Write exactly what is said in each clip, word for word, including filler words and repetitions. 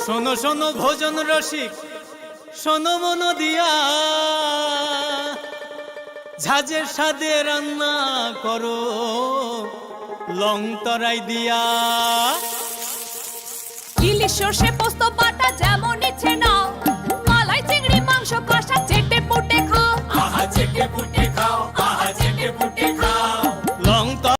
শোনো শোনো ভোজন রসিক, শোনো মন দিয়া, ঝাঁঝের স্বাদে রান্না করো লং তরাই দিয়া। ইলিশ সর্ষে পোস্ত বাটা যেমন ইচ্ছে নাও, মালাই চিংড়ি মাংস কষা চেটে পুটে খাও। আহা চেটে পুটে খাও, আহা চেটে পুটে খাও। লং তরাই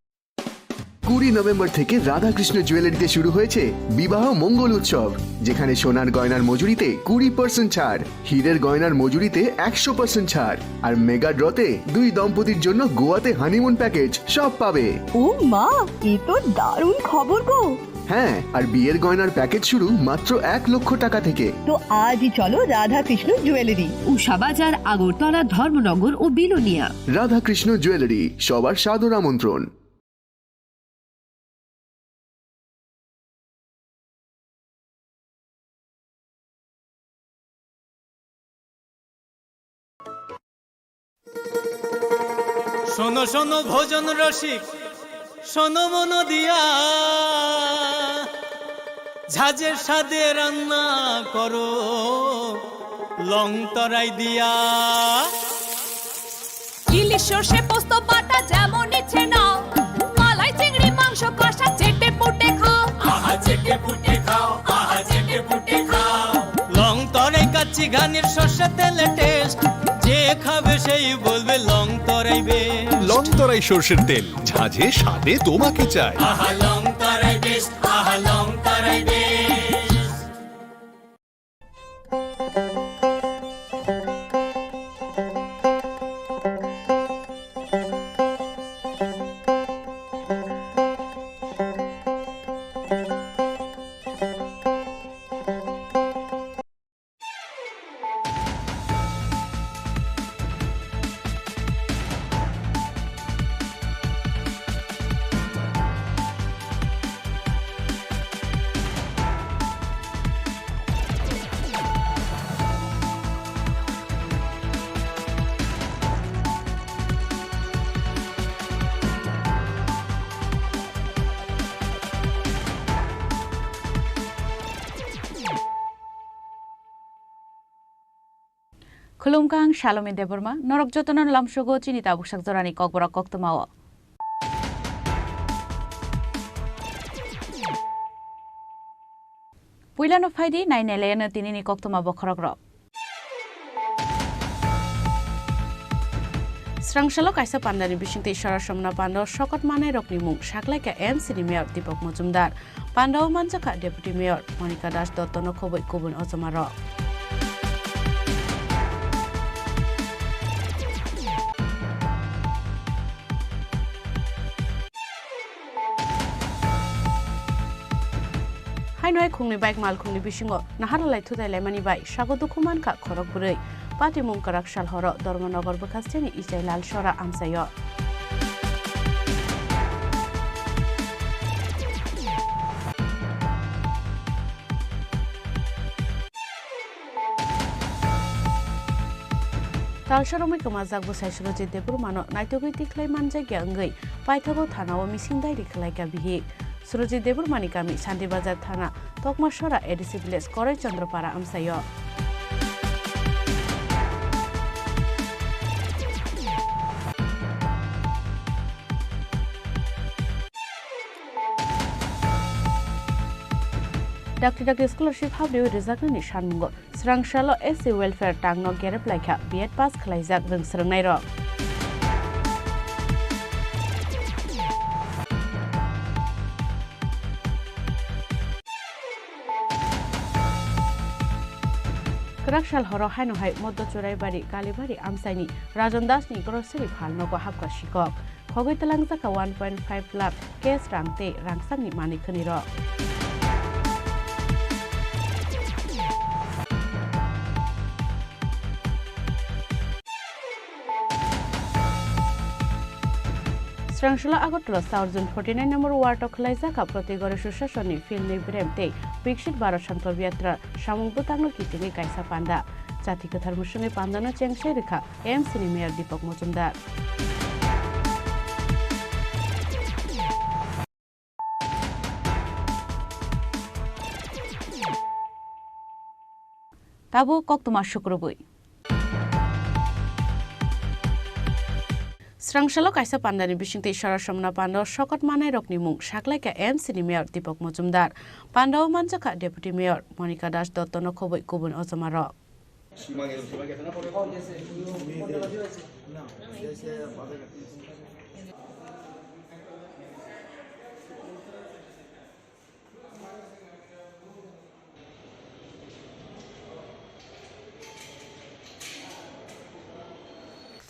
কুড়ি নভেম্বর থেকে রাধাকৃষ্ণ জুয়েলারিতে শুরু হয়েছে বিবাহ মঙ্গল উৎসব, যেখানে সোনার গয়নার মজুরিতে কুড়ি পার্সেন্ট ছাড়, হীরের গয়নার মজুরিতে একশো পার্সেন্ট ছাড়, আর মেগা ড্রতে দুই দম্পতির জন্য গোয়াতে হানিমুন প্যাকেজ, সব পাবে। ও মা, এ তো দারুণ খবর গো। হ্যাঁ, আর বিয়ের গয়নার প্যাকেজ শুরু মাত্র এক লক্ষ টাকা থেকে। তো আজই চলো রাধাকৃষ্ণ জুয়েলারি। উষা বাজার, আগরতলা, ধর্মনগর ও বিলোনিয়া। রাধাকৃষ্ণ জুয়েলারি, সবার সাদর আমন্ত্রণ। শোনো শোনো ভোজন রসিক, শোনো মন দিয়া, ঝাঁঝের স্বাদে রান্না করো লং তরাই দিয়া। ইলিশ সর্ষে পোস্ত বাটা যেমন ইচ্ছে নাও, মালাই চিংড়ি মাংস কষা চেটে পুটে খাও। আহা চেটে পুটে খাও, আহা চেটে পুটে খাও। লং তরাই কাচ্চি ঘানির সর্ষে তেলে টেস্ট, যে খাবে সেই বলবে লং তরাই বেস্ট। লং তরাই সর্ষের তেল, ঝাঁঝে স্বাদে তোমাকে চাই। আহা লং তরাই বেস্ট, আহা লং তরাই best. Khulumkha, ang Salome Debbarma, norok jotono lamsogo chini tabuksak jorani kokborok koktwmao. Puilano phaidi, nainailaino tinini koktwma bokhorokrok. Srangsalo kaisa pandani bisingtwi Sarasomna pandao sokot manairokni mung saklaikha M C ni Mayor Deepak Majumdar. Pandao manjakha Deputy Mayor Monika Das Dottono khobwi kubun ochomarok. Haino hai khungni bike malkhungni bisingo naharalai thutai laimani bai sago dukhu mankha khorok bwrwi. Patimung kwrak sal horo Dharmanagar bwkhasteni Ichai Lalsora amchaio. Talsaromwi kwmajak bwsai Surojit Debbarmano naitugwi tikhlai manjakya wngwi paithago thanao mising dairi khwlaikha bihik. Surojit Debbarmani kami Santibazar thana Tokmasora A D C village Korai Chandrapara amchaio. Dakti dakti scholarship habriwi rwjaknani sanmungo Srangsalo S C welfare tangno gerep laikha B Ed pass khwlaijak rwng swrwngnairok. Kwrak sal horo haino hai Moddo Churaibari Kalibari amchaini Rajon Dasni grocery phal nogo hapkha sikok. Khogwi twlangjakha one point five lakh cash rang tei rangchakni manwi khwnirok. Srangsalo Agartala South Zone forty nine number ward o khwlaijakha Protigore Susasonni Philnwi Brem tei Viksit Bharat Sankalp Yatra samung bwtangno kitingwi kaisa panda. Chati kwthar mwswngwi pandano chengsai rwkha M C ni Mayor Deepak Majumdar. Tabuk koktwma sukrubwi. Srangsalo kaisa pandani bisingtwi Sharat Samana Pandao sokat manairokni mung saklaikha M C ni Mayor Deepak Majumdar. Pandao manjakha Deputy Mayor Monika Das Dottono khobwi kubun ojomarok.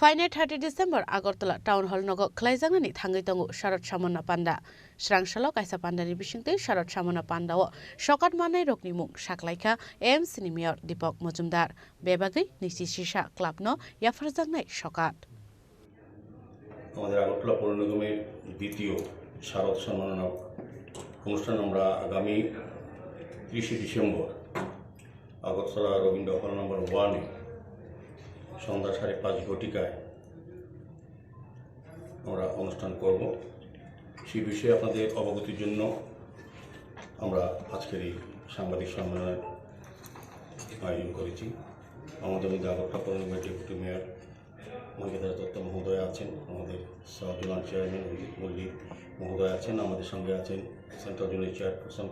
Phainai thirty December Agartala Town Hall nogo khlaijaknani thangwi tongo Sharat Samana Panda. Srangsalo kaisa pandani bisingtwi Sharat Samana Pandao sokat manairokni mung saklaikha M C ni Mayor Deepak Majumdar. Bebagwi nisi sisa club no yapharjaknai sokat. আমাদের আগরতলা পৌর নিগমের দ্বিতীয় শারদ সম্মাননা অনুষ্ঠান আমরা আগামী তিরিশে ডিসেম্বর আগরতলা রবীন্দ্র হল নম্বর ওয়ানে সন্ধ্যা সাড়ে পাঁচ ঘটিকায় আমরা অনুষ্ঠান করব। সেই বিষয়ে আপনাদের অবগতির জন্য আমরা আজকের এই সাংবাদিক সম্মেলনের আয়োজন করেছি। আমাদের মধ্যে আগরতলা পৌর নিগমের ডেপুটি মেয়র মনিকা দাস দত্ত মহোদয় আছেন, আমাদের সাব জোনাল চেয়ারম্যান অভিজিৎ মল্লিক মহোদয় আছেন, আমাদের সঙ্গে আছেন সেন্ট্রাল জোনাল চেয়ারপারসন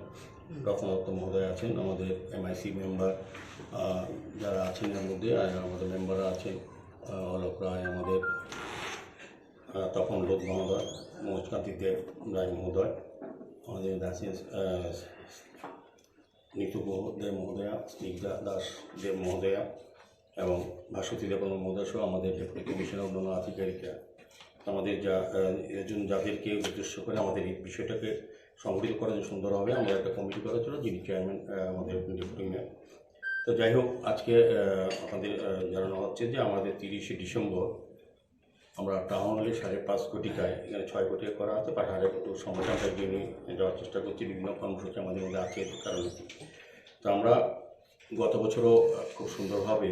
রত্না দত্ত মহোদয় আছেন, আমাদের এমআইসি মেম্বার, আহ, যারা আছেন এর মধ্যে, আর আমাদের মেম্বার আছেন, আহ, অলোক রায়, আমাদের, আহ, তপন লোধ মহোদয়, মনোজ কান্তি দেব রায় মহোদয়, আমাদের আছেন, আহ, নিতু দেব মহোদয়া, স্নিগ্ধা দাস দেব মহোদয়া এবং ভাস্বতী দেববর্মা মহোদয় সহ আমাদের ডেপুটি কমিশনার, অন্যান্য আধিকারিকরা, আমাদের যা, আহ, একজন যাদেরকে উদ্দেশ্য করে আমাদের এই বিষয়টাকে সংগঠিত করার জন্য সুন্দর হবে, আমরা একটা কমিটি করার জন্য যিনি চেয়ারম্যান, আহ, আমাদের ডেপুটি মেয়র। তো যাই হোক, আজকে, আহ, আপনাদের, আহ, জানানো হচ্ছে যে আমাদের তিরিশে ডিসেম্বর আমরা টাউন হলে সাড়ে পাঁচ কোটি খাই, এখানে ছয় কোটি করা আছে, পাশে আরেকটু সময় আমরা এগিয়ে নিয়ে যাওয়ার চেষ্টা করছি। বিভিন্ন কর্মসূচি আমাদের মধ্যে আছে এই কারণে। তো আমরা গত বছরও খুব সুন্দরভাবে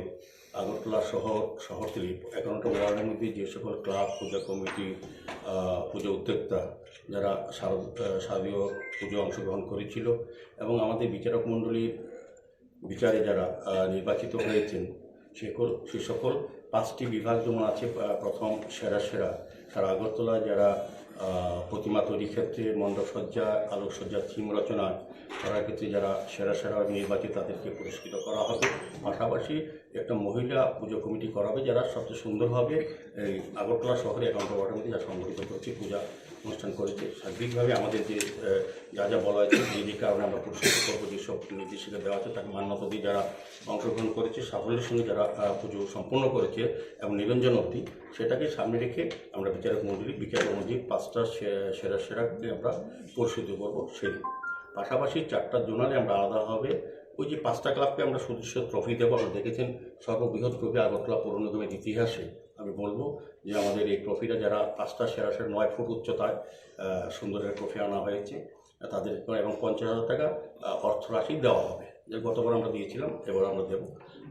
আগরতলা শহর, শহরতলি এগারোটা ওয়ার্ডের মধ্যে যে সকল ক্লাব, পূজা কমিটি, আহ, পুজো উদ্যোক্তা, যারা শারদ-, আহ, শারদীয় পুজো অংশগ্রহণ করেছিল এবং আমাদের বিচারক মণ্ডলীর বিচারে যারা, আহ, নির্বাচিত হয়েছেন, সে কল-, সে সকল পাঁচটি বিভাগ যেমন আছে, আহ, প্রথম সেরা সেরা, সারা আগরতলা যারা, আহ, প্রতিমা তৈরির ক্ষেত্রে, মণ্ডপ সজ্জা, আলোকসজ্জা, থিম রচনা করার ক্ষেত্রে যারা সেরা সেরা নির্বাচিত, তাদেরকে পুরস্কৃত করা হবে। পাশাপাশি একটা মহিলা পুজো কমিটি করা হবে, যারা সবচেয়ে সুন্দরভাবে এই আগরতলা শহরে এগারোটা ওয়ার্ডের মধ্যে যা সংগঠিত করছে, পূজা অনুষ্ঠান করেছে। সার্বিকভাবে আমাদের যে, আহ, যা যা বলা হয়েছে, যে যে কারণে আমরা পুরস্কৃত করবো, যেসব নির্দেশিকা দেওয়া আছে, তাকে মান্যতা দিয়ে যারা অংশগ্রহণ করেছে, সাফল্যের সঙ্গে যারা, আহ, পুজো সম্পন্ন করেছে এবং নিরঞ্জন অবধি, সেটাকে সামনে রেখে আমরা বিচারক মণ্ডলী, বিচারক মণ্ডলী পাঁচটা সে-, সেরা সেরাকে আমরা পুরস্কৃত করবো সেই দিন। পাশাপাশি চারটা জোনালে আমরা আলাদাভাবে ওই যে পাঁচটা ক্লাবকে আমরা সুদৃশ্য ট্রফি দেবো। আপনারা দেখেছেন, সর্ববৃহৎ ট্রফি আগরতলা পৌর নিগমের ইতিহাসে। আমি বলবো যে আমাদের এই ট্রফিটা যারা পাঁচটা সেরা সেরা নয় ফুট উচ্চতায়, আহ, সুন্দর একটা ট্রফি আনা হয়েছে, তাদের এবং পঞ্চাশ হাজার টাকা, আহ, অর্থ রাশি দেওয়া হবে। যে গতবার আমরা দিয়েছিলাম, এবার আমরা দেবো,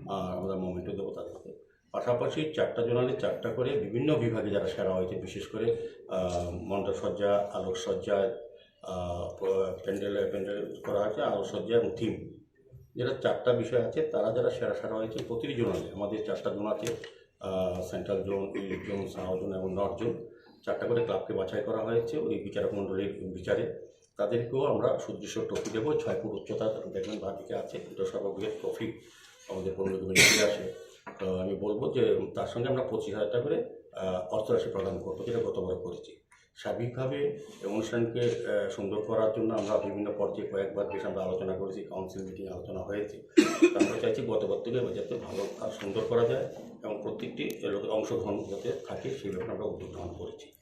আর আমরা মোমেন্টো দেবো তাদেরকে। পাশাপাশি চারটা জোনালে চারটা করে বিভিন্ন বিভাগে যারা সেরা হয়েছে, বিশেষ করে, আহ, মণ্ডপ সজ্জা, আলোকসজ্জা, আহ, প-, প্যান্ডেল, প্যান্ডেল করা হয়েছে, আলোকসজ্জা এবং থিম, যেটা চারটা বিষয় আছে, তারা যারা সেরা সেরা হয়েছে প্রতিটি জোনালে, আমাদের চারটা জোন আছে, আহ, central zone, elite zone, south zone এবং নর্থ জোন, চারটা করে ক্লাবকে বাছাই করা হয়েছে ওই বিচারক মণ্ডলীর বিচারে। তাদেরকেও আমরা সুদৃশ্য ট্রফি দেবো, ছয় ফুট উচ্চতা, দেখবেন বাঁ দিকে আছে, এটা সর্ববৃহৎ ট্রফি আমাদের পৌর নিগমের ইতিহাসে। তো আমি বলবো যে তার সঙ্গে আমরা পঁচিশ হাজার টাকা করে, আহ, অর্থরাশি প্রদান করবো, যেটা গতবারও করেছি। সার্বিকভাবে এই অনুষ্ঠানকে, আহ, সুন্দর করার জন্য আমরা বিভিন্ন পর্যায়ে কয়েকবার বেশ আমরা আলোচনা করেছি, কাউন্সিল মিটিং আলোচনা হয়েছে। তো আমরা চাইছি গতবার থেকে যাতে ভালো আর সুন্দর করা যায় এবং প্রত্যেকটি লোকের অংশগ্রহণ যাতে থাকে, সেই ব্যাপারে আমরা উদ্যোগ গ্রহণ করেছি।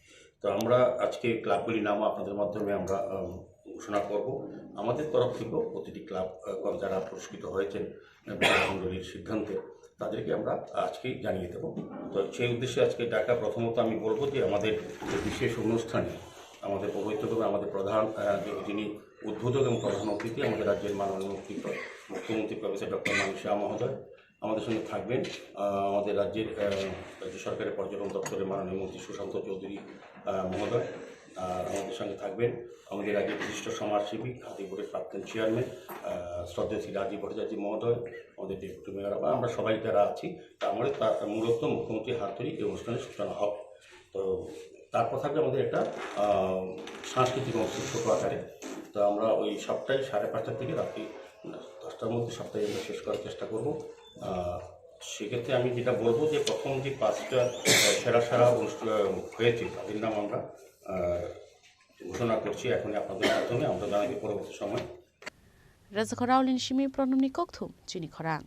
তো আমরা আজকে ক্লাবগুলির নাম আপনাদের মাধ্যমে আমরা, আম, ঘোষণা করব। আমাদের তরফ থেকেও প্রতিটি ক্লাব, আহ, যারা পুরস্কৃত হয়েছেন, আহ, বিচারক মণ্ডলীর সিদ্ধান্তে, তাদেরকে আমরা আজকেই জানিয়ে দেব। তো সেই উদ্দেশ্যে আজকে ডাকা, প্রথমত আমি বলবো যে আমাদের এই বিশেষ অনুষ্ঠানে আমাদের পৌরোহিত্য করবেন আমাদের প্রধান, আহ, যে-, যিনি উদ্বোধক এবং প্রধান অতিথি, আমাদের রাজ্যের মাননীয় মুখ্যমন্ত্রী, মুখ্যমন্ত্রী প্রফেসর ডক্টর মানিক সাহা মহোদয়। আমাদের সঙ্গে থাকবেন, আহ, আমাদের রাজ্যের, আহ, রাজ্য সরকারের পর্যটন দপ্তরের মাননীয় মন্ত্রী সুশান্ত চৌধুরী, আহ, মহোদয়। আর আমাদের সঙ্গে থাকবেন আমাদের রাজ্যের বিশিষ্ট সমাজসেবী, খাদি বোর্ডের প্রাক্তন চেয়ারম্যান, আহ, শ্রদ্ধেয় শ্রী রাজীব ভট্টাচার্য মহোদয়, আমাদের ডেপুটি মেয়র, আবার আমরা সবাই যারা আছি, তা আমাদের তা-, মূলত মুখ্যমন্ত্রীর হাত ধরেই এই অনুষ্ঠানের সূচনা হবে। তো তারপর থাকবে আমাদের একটা, আহ, সাংস্কৃতিক অনুষ্ঠান ছোট আকারে। তো আমরা ওই সবটাই সাড়ে পাঁচটার দিকে, রাত্রি দশটার মধ্যে সবটাই আমরা শেষ করার চেষ্টা করব। আহ, সেক্ষেত্রে আমি যেটা বলবো যে প্রথম যে পাঁচটা, আহ, সেরা সেরা অনুষ্ঠান হয়েছে, তাদের নাম আমরা, আহ, ঘোষণা করছি এখন আপনাদের মাধ্যমে, আমরা জানাই পরবর্তী সময়। Rwchapha Raolini simi Pranamni kokthum chini khorang.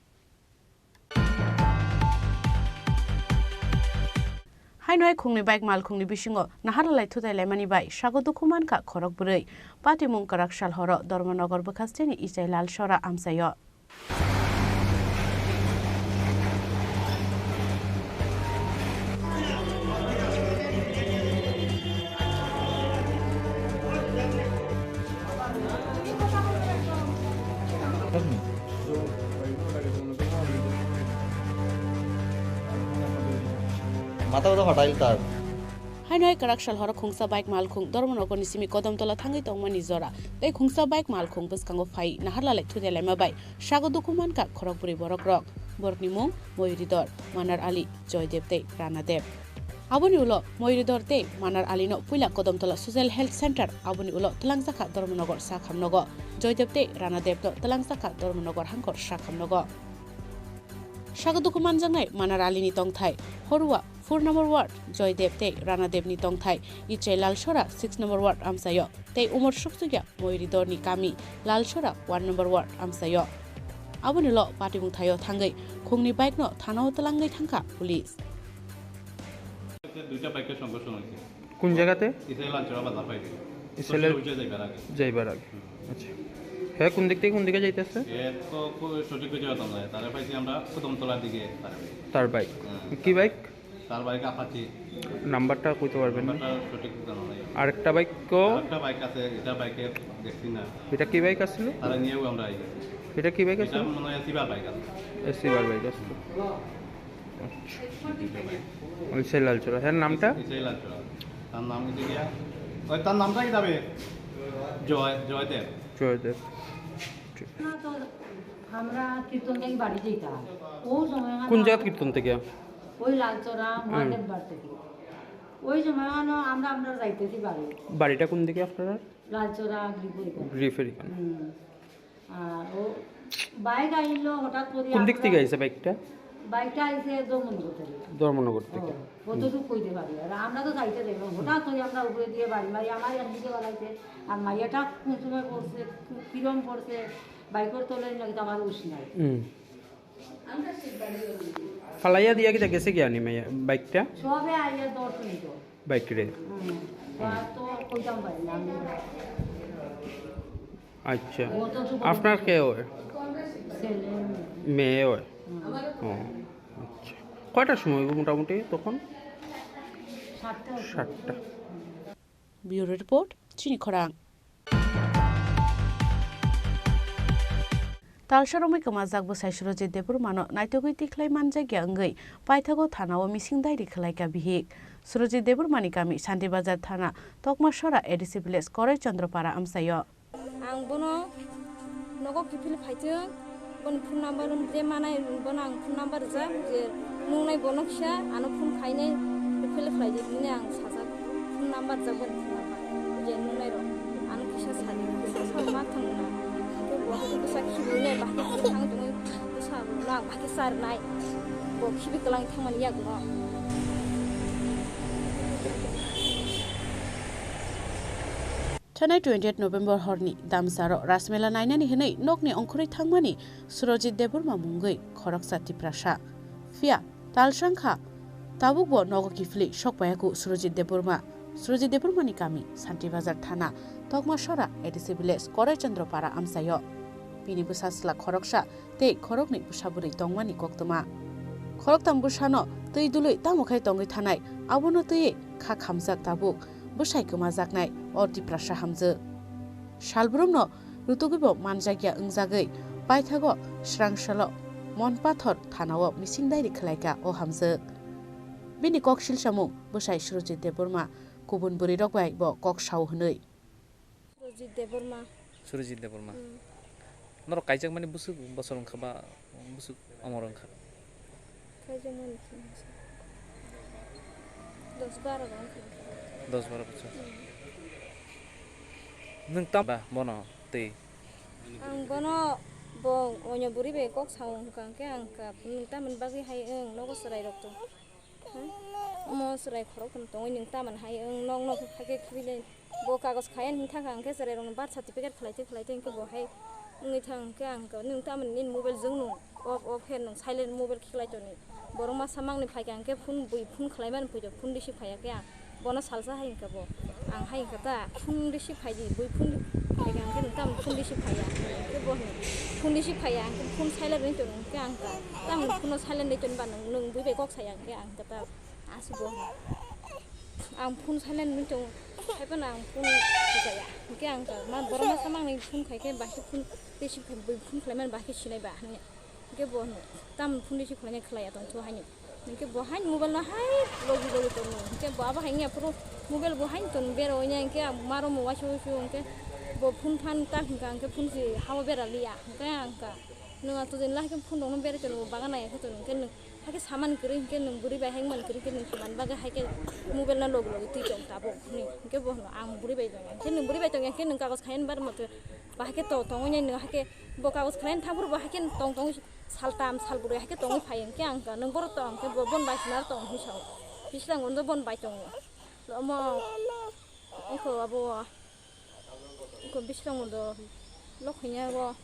Haino hai khungni bike malkhungni bisingo naharlalai thutai laimani bai sago dukhu mankha khorok bwrwi. Patimung kwrak sal horo Dharmanagar bwkhasteni Ichai Lalsora amchaio. মাথা কথা ফাটাইল তার। Haino hai kwrak sal horo khungsa bike malkhung Dharmanagarni simi Kodamtola thangwi tongmani jora tei khungsa bike malkhung bwskango phai naharlalai thutai laima bai sago dukhu mankha khorok bwrwi borok rok. Borokni mung Moyuridor, Manar Ali, Joydev tei Ranadev. Aboni ulo Moyuridor tei Manar Alino puila Kodamtola Social Health Center, aboni ulo twlangjakha Dharmanagar sakhamnogo. Joydev tei Ranadevno twlangjakha Dharmanagar hangkor sakhamnogo. Sago dukhu manjaknai Manar Alini tongthai Horua four number ward, Joydev tei Ranadevni tongthai Ichai Lalsora six number ward amchaio tei umor sukchukya Moyuridorni kami Lalsora one number ward amchaio. Aboni ulo patimung thaio thangwi khungni bike no thanao twlangwi thangkha police. দুইটা বাইকের সংঘর্ষ হয়েছে। কোন জায়গাতে? ইসরায়েল আঞ্চরা বাজার পাইবে। ইসরায়েল সঠিক অভিযানে যাইবার আগে। যাইবার আগে। হুম। আচ্ছা। হ্যাঁ, কোন দিক থেকে কোন দিকে যাইতেছে? এ তো কো-, সঠিক অভিযানে যাইতাম না। তারা পাইছি আমরা কদমতলার দিকে তারা পাইছি। তার বাইক। হ্যাঁ। কি বাইক? তার বাইক আপাচি। নাম্বারটা কইতে পারবেন না? নাম্বারটা সঠিক জানা নাই। আরেকটা বাইক কো? আরেকটা বাইক আছে, এটা বাইকে দেখছি না। এটা কি বাইক আসলে? তারা নিয়েও আমরা আই গেছি। এটা কি বাইক এটা আসলে? মনে হয় সিলভার বাইক আছে। এ, সিলভার বাইক আসলে। আচ্ছা। ওই সেই লালচোরা। হ্যাঁ, নামটা? এই সেই লালচোরা। তার নাম হচ্ছে গিয়া, ওই তার নামটা কি যাবে? জয়, জয়দেব। জয়দেব। ঠিক। না তো আমরা কীর্তন থেকে বাড়ি যেতাম। ও সময় আমার কোন জায়গা কীর্তন থেকে? ওই লালচোরা, হুম। মহাদেব বাড়ি থেকে। ওই সময় আমরা, আমরা যাইতেছি বাড়ি। বাড়িটা কোন দিকে আপনারা? লালচোরা, গ্রিফেরিকা। গ্রিফেরিকা। হুম। আর ও বাইক আইলো হঠাৎ করে কোন দিক আমরা থেকে আইছে বাইকটা? বাইকটা আইছে ধর্মনগর থেকে। ধর্মনগর থেকে। ও, কতটুকু কইতে পারি। আর আমরা তো যাইতে দেখলাম, হঠাৎ করে আমরা উপরে দিয়ে বাড়ি মারি, আমার একদিকে বাড়াইছে, আর মাইয়াটা কোন সময় পড়ছে, কিরম পড়ছে, বাইকের তলে নাকি তো আমার হুঁশ নাই। হুম। ফালাইয়া দিয়া কিতা গেছে গিয়া নি মাইয়া বাইকটা? সবে আইয়া দশ মিনিট। বাইক রে? হুম। আর তো কইতাম পারি না আমি। আচ্ছা। ও তো শুধু আপনার কে হয়? ছেলে। মেয়ে হয়? হুম। ও, আচ্ছা। কয়টার সময় হইব মোটামুটি তখন? সাতটা। সাতটা। Bureau report, Chini Khorang. Talsa romwi kwmajak bwsai Surojit Debbarmano naitugwi tikhlai manjakya wngwi paithago thanao mising dairi khwlaikha bihik. Surojit Debbarmani kami Santi Bazar thana Tokmasora A D C village Koroi Chandra Para amchaio. Ang bono nogo kiphil phaithwng, boni phone number je manai bono ang phone number rijak je nungnai bono kisa ano phone khainai kiphil khlaidi hinwi ang sajak phone number rijak boni phone number je nungnai rok ano kisa sadi kisa sal ma thangna to bo hati bwsa khibi nai bahai thang tongwi bwsa no ang bahai sar nai bo khibi kwlang thangmani yago. Thanai twenty eight November horni damsaro Rasmela nainani hinwi nokni ongkhorwi thangmani Surojit Debbarma mungwi khoroksa Tiprasa. Phiya talsang kha, tabukbo nogo kiphilwi sokpaiyaku Surojit Debbarma. Surojit Debbarmani kami Santi Bazar thana Tokmasora A D C village Koroi Chandra Para amchaio. Bini bwsa chwla khoroksa tei khoroknwi bwsa bwrwi tongmani koktwma. Khoroktham bwsano twi dului tamo khai tongwi thanai, abono twiwi kha khamjak tabuk bwsai kwmajaknai o Tiprasa hamjwk. Salbrumno rutugwibo manjakya wngjagwi paithago swrangsalo Monpathor thanao mising dairi khwlaikha o hamjwk. Bini kok silsamung bwsai Surojit Debbarma kubun bwrwirok bai bo kok sao hwnwi. Surojit Debbarma. Surojit Debbarma. Hmm. Norok kaijakmani bwswk bosor wngkha ba bwswk omor wngkha? Kaijakmani dos baro wngkha. Dos baro bosor. Hmm. Nwng tam ba bono tei? Ang bono bo onya buri bai kok sao wngkha, hwnkhe ang kha, nwng tamoni bagwi hai wng nogo chwrai rok tong? Hmm? Omo chwrai khorok tong tongwi nwng tamoni hai wng nok nok hakhe khibinai. Bo kagoj khaiya hwn thangkha, hwnkhe chwrairokno birth certificate khlai thwi khlai thwi hwnkhe bo hai wngwi thang hwnkhe ang kha, nwng tamoni nini mobile jwng nwng off off khe nwng silent mobile khiklai toni. Borok masa mangni phaikha hwnkhe phone bui phone khlaimani phaikha, phone receive phaiya khe ang bono salsa hai hwnkha bo. Ang hai hwnkha ta phone receive phaidi, bui phone phaikha hwnkhe nwng tamoni phone receive phaiya. Hwnkhe bo hwnkhe phone receive phaiya hwnkhe phone silent wngwi toni hwnkhe ang kha tamoni phone no silent wngwi toni ba nwng, nwng bui bai kok saya hwnkhe ang kha ta. Aswk bo. Ang phone silent wngwi tongo. Haiphano ang phone rwjaya. Hwnkhe ang kha, ma, borok masa mangni phone khai khe bahai khe phone receive khai, bui phone khlaimani bahai khe sinai ba hwnwi. Hwnkhe bo hwno, "Tamoni phone receive khlainai khlaiya tongthu haino." Hwnkhe bo haino mobile no hai logi logi tongo. Hwnkhe bo abo hai wngya phuru mobile bo haino tong bera oinai hwnkhe ang ma romo waisa waisa hwnkhe bo phone phan ta hwnkha hwnkhe phone se hao bera liya. Hwnkhe ang kha, "Nwng ato din lai khe phone rokno berai tongo, bagan nai khe tongo." Hwnkhe nwng Hakhe samani kwrwi hinkhe nwng bwrwi bai hai mani kwrwi hinkhe nwng samani bagwi haikhe mobile no logi logi twi tong tabuk hwnwi hinkhe bo hwno ang bwrwi bai tong hinkhe nwng bwrwi bai tong hinkhe nwng kagoj khayan bar motwe ba haikhe to tongwi nai nwng haikhe bo kagoj khayan thang phuru bo haikhe tong tong saltam salbrwi haikhe tongwi phai hinkhe ang kha nwng borok tong hinkhe bo bon bai swnaro tong hinwi sao. Bislang undo bon bai tongo omo ongkho abo. Ko bisrang do lok hanya go.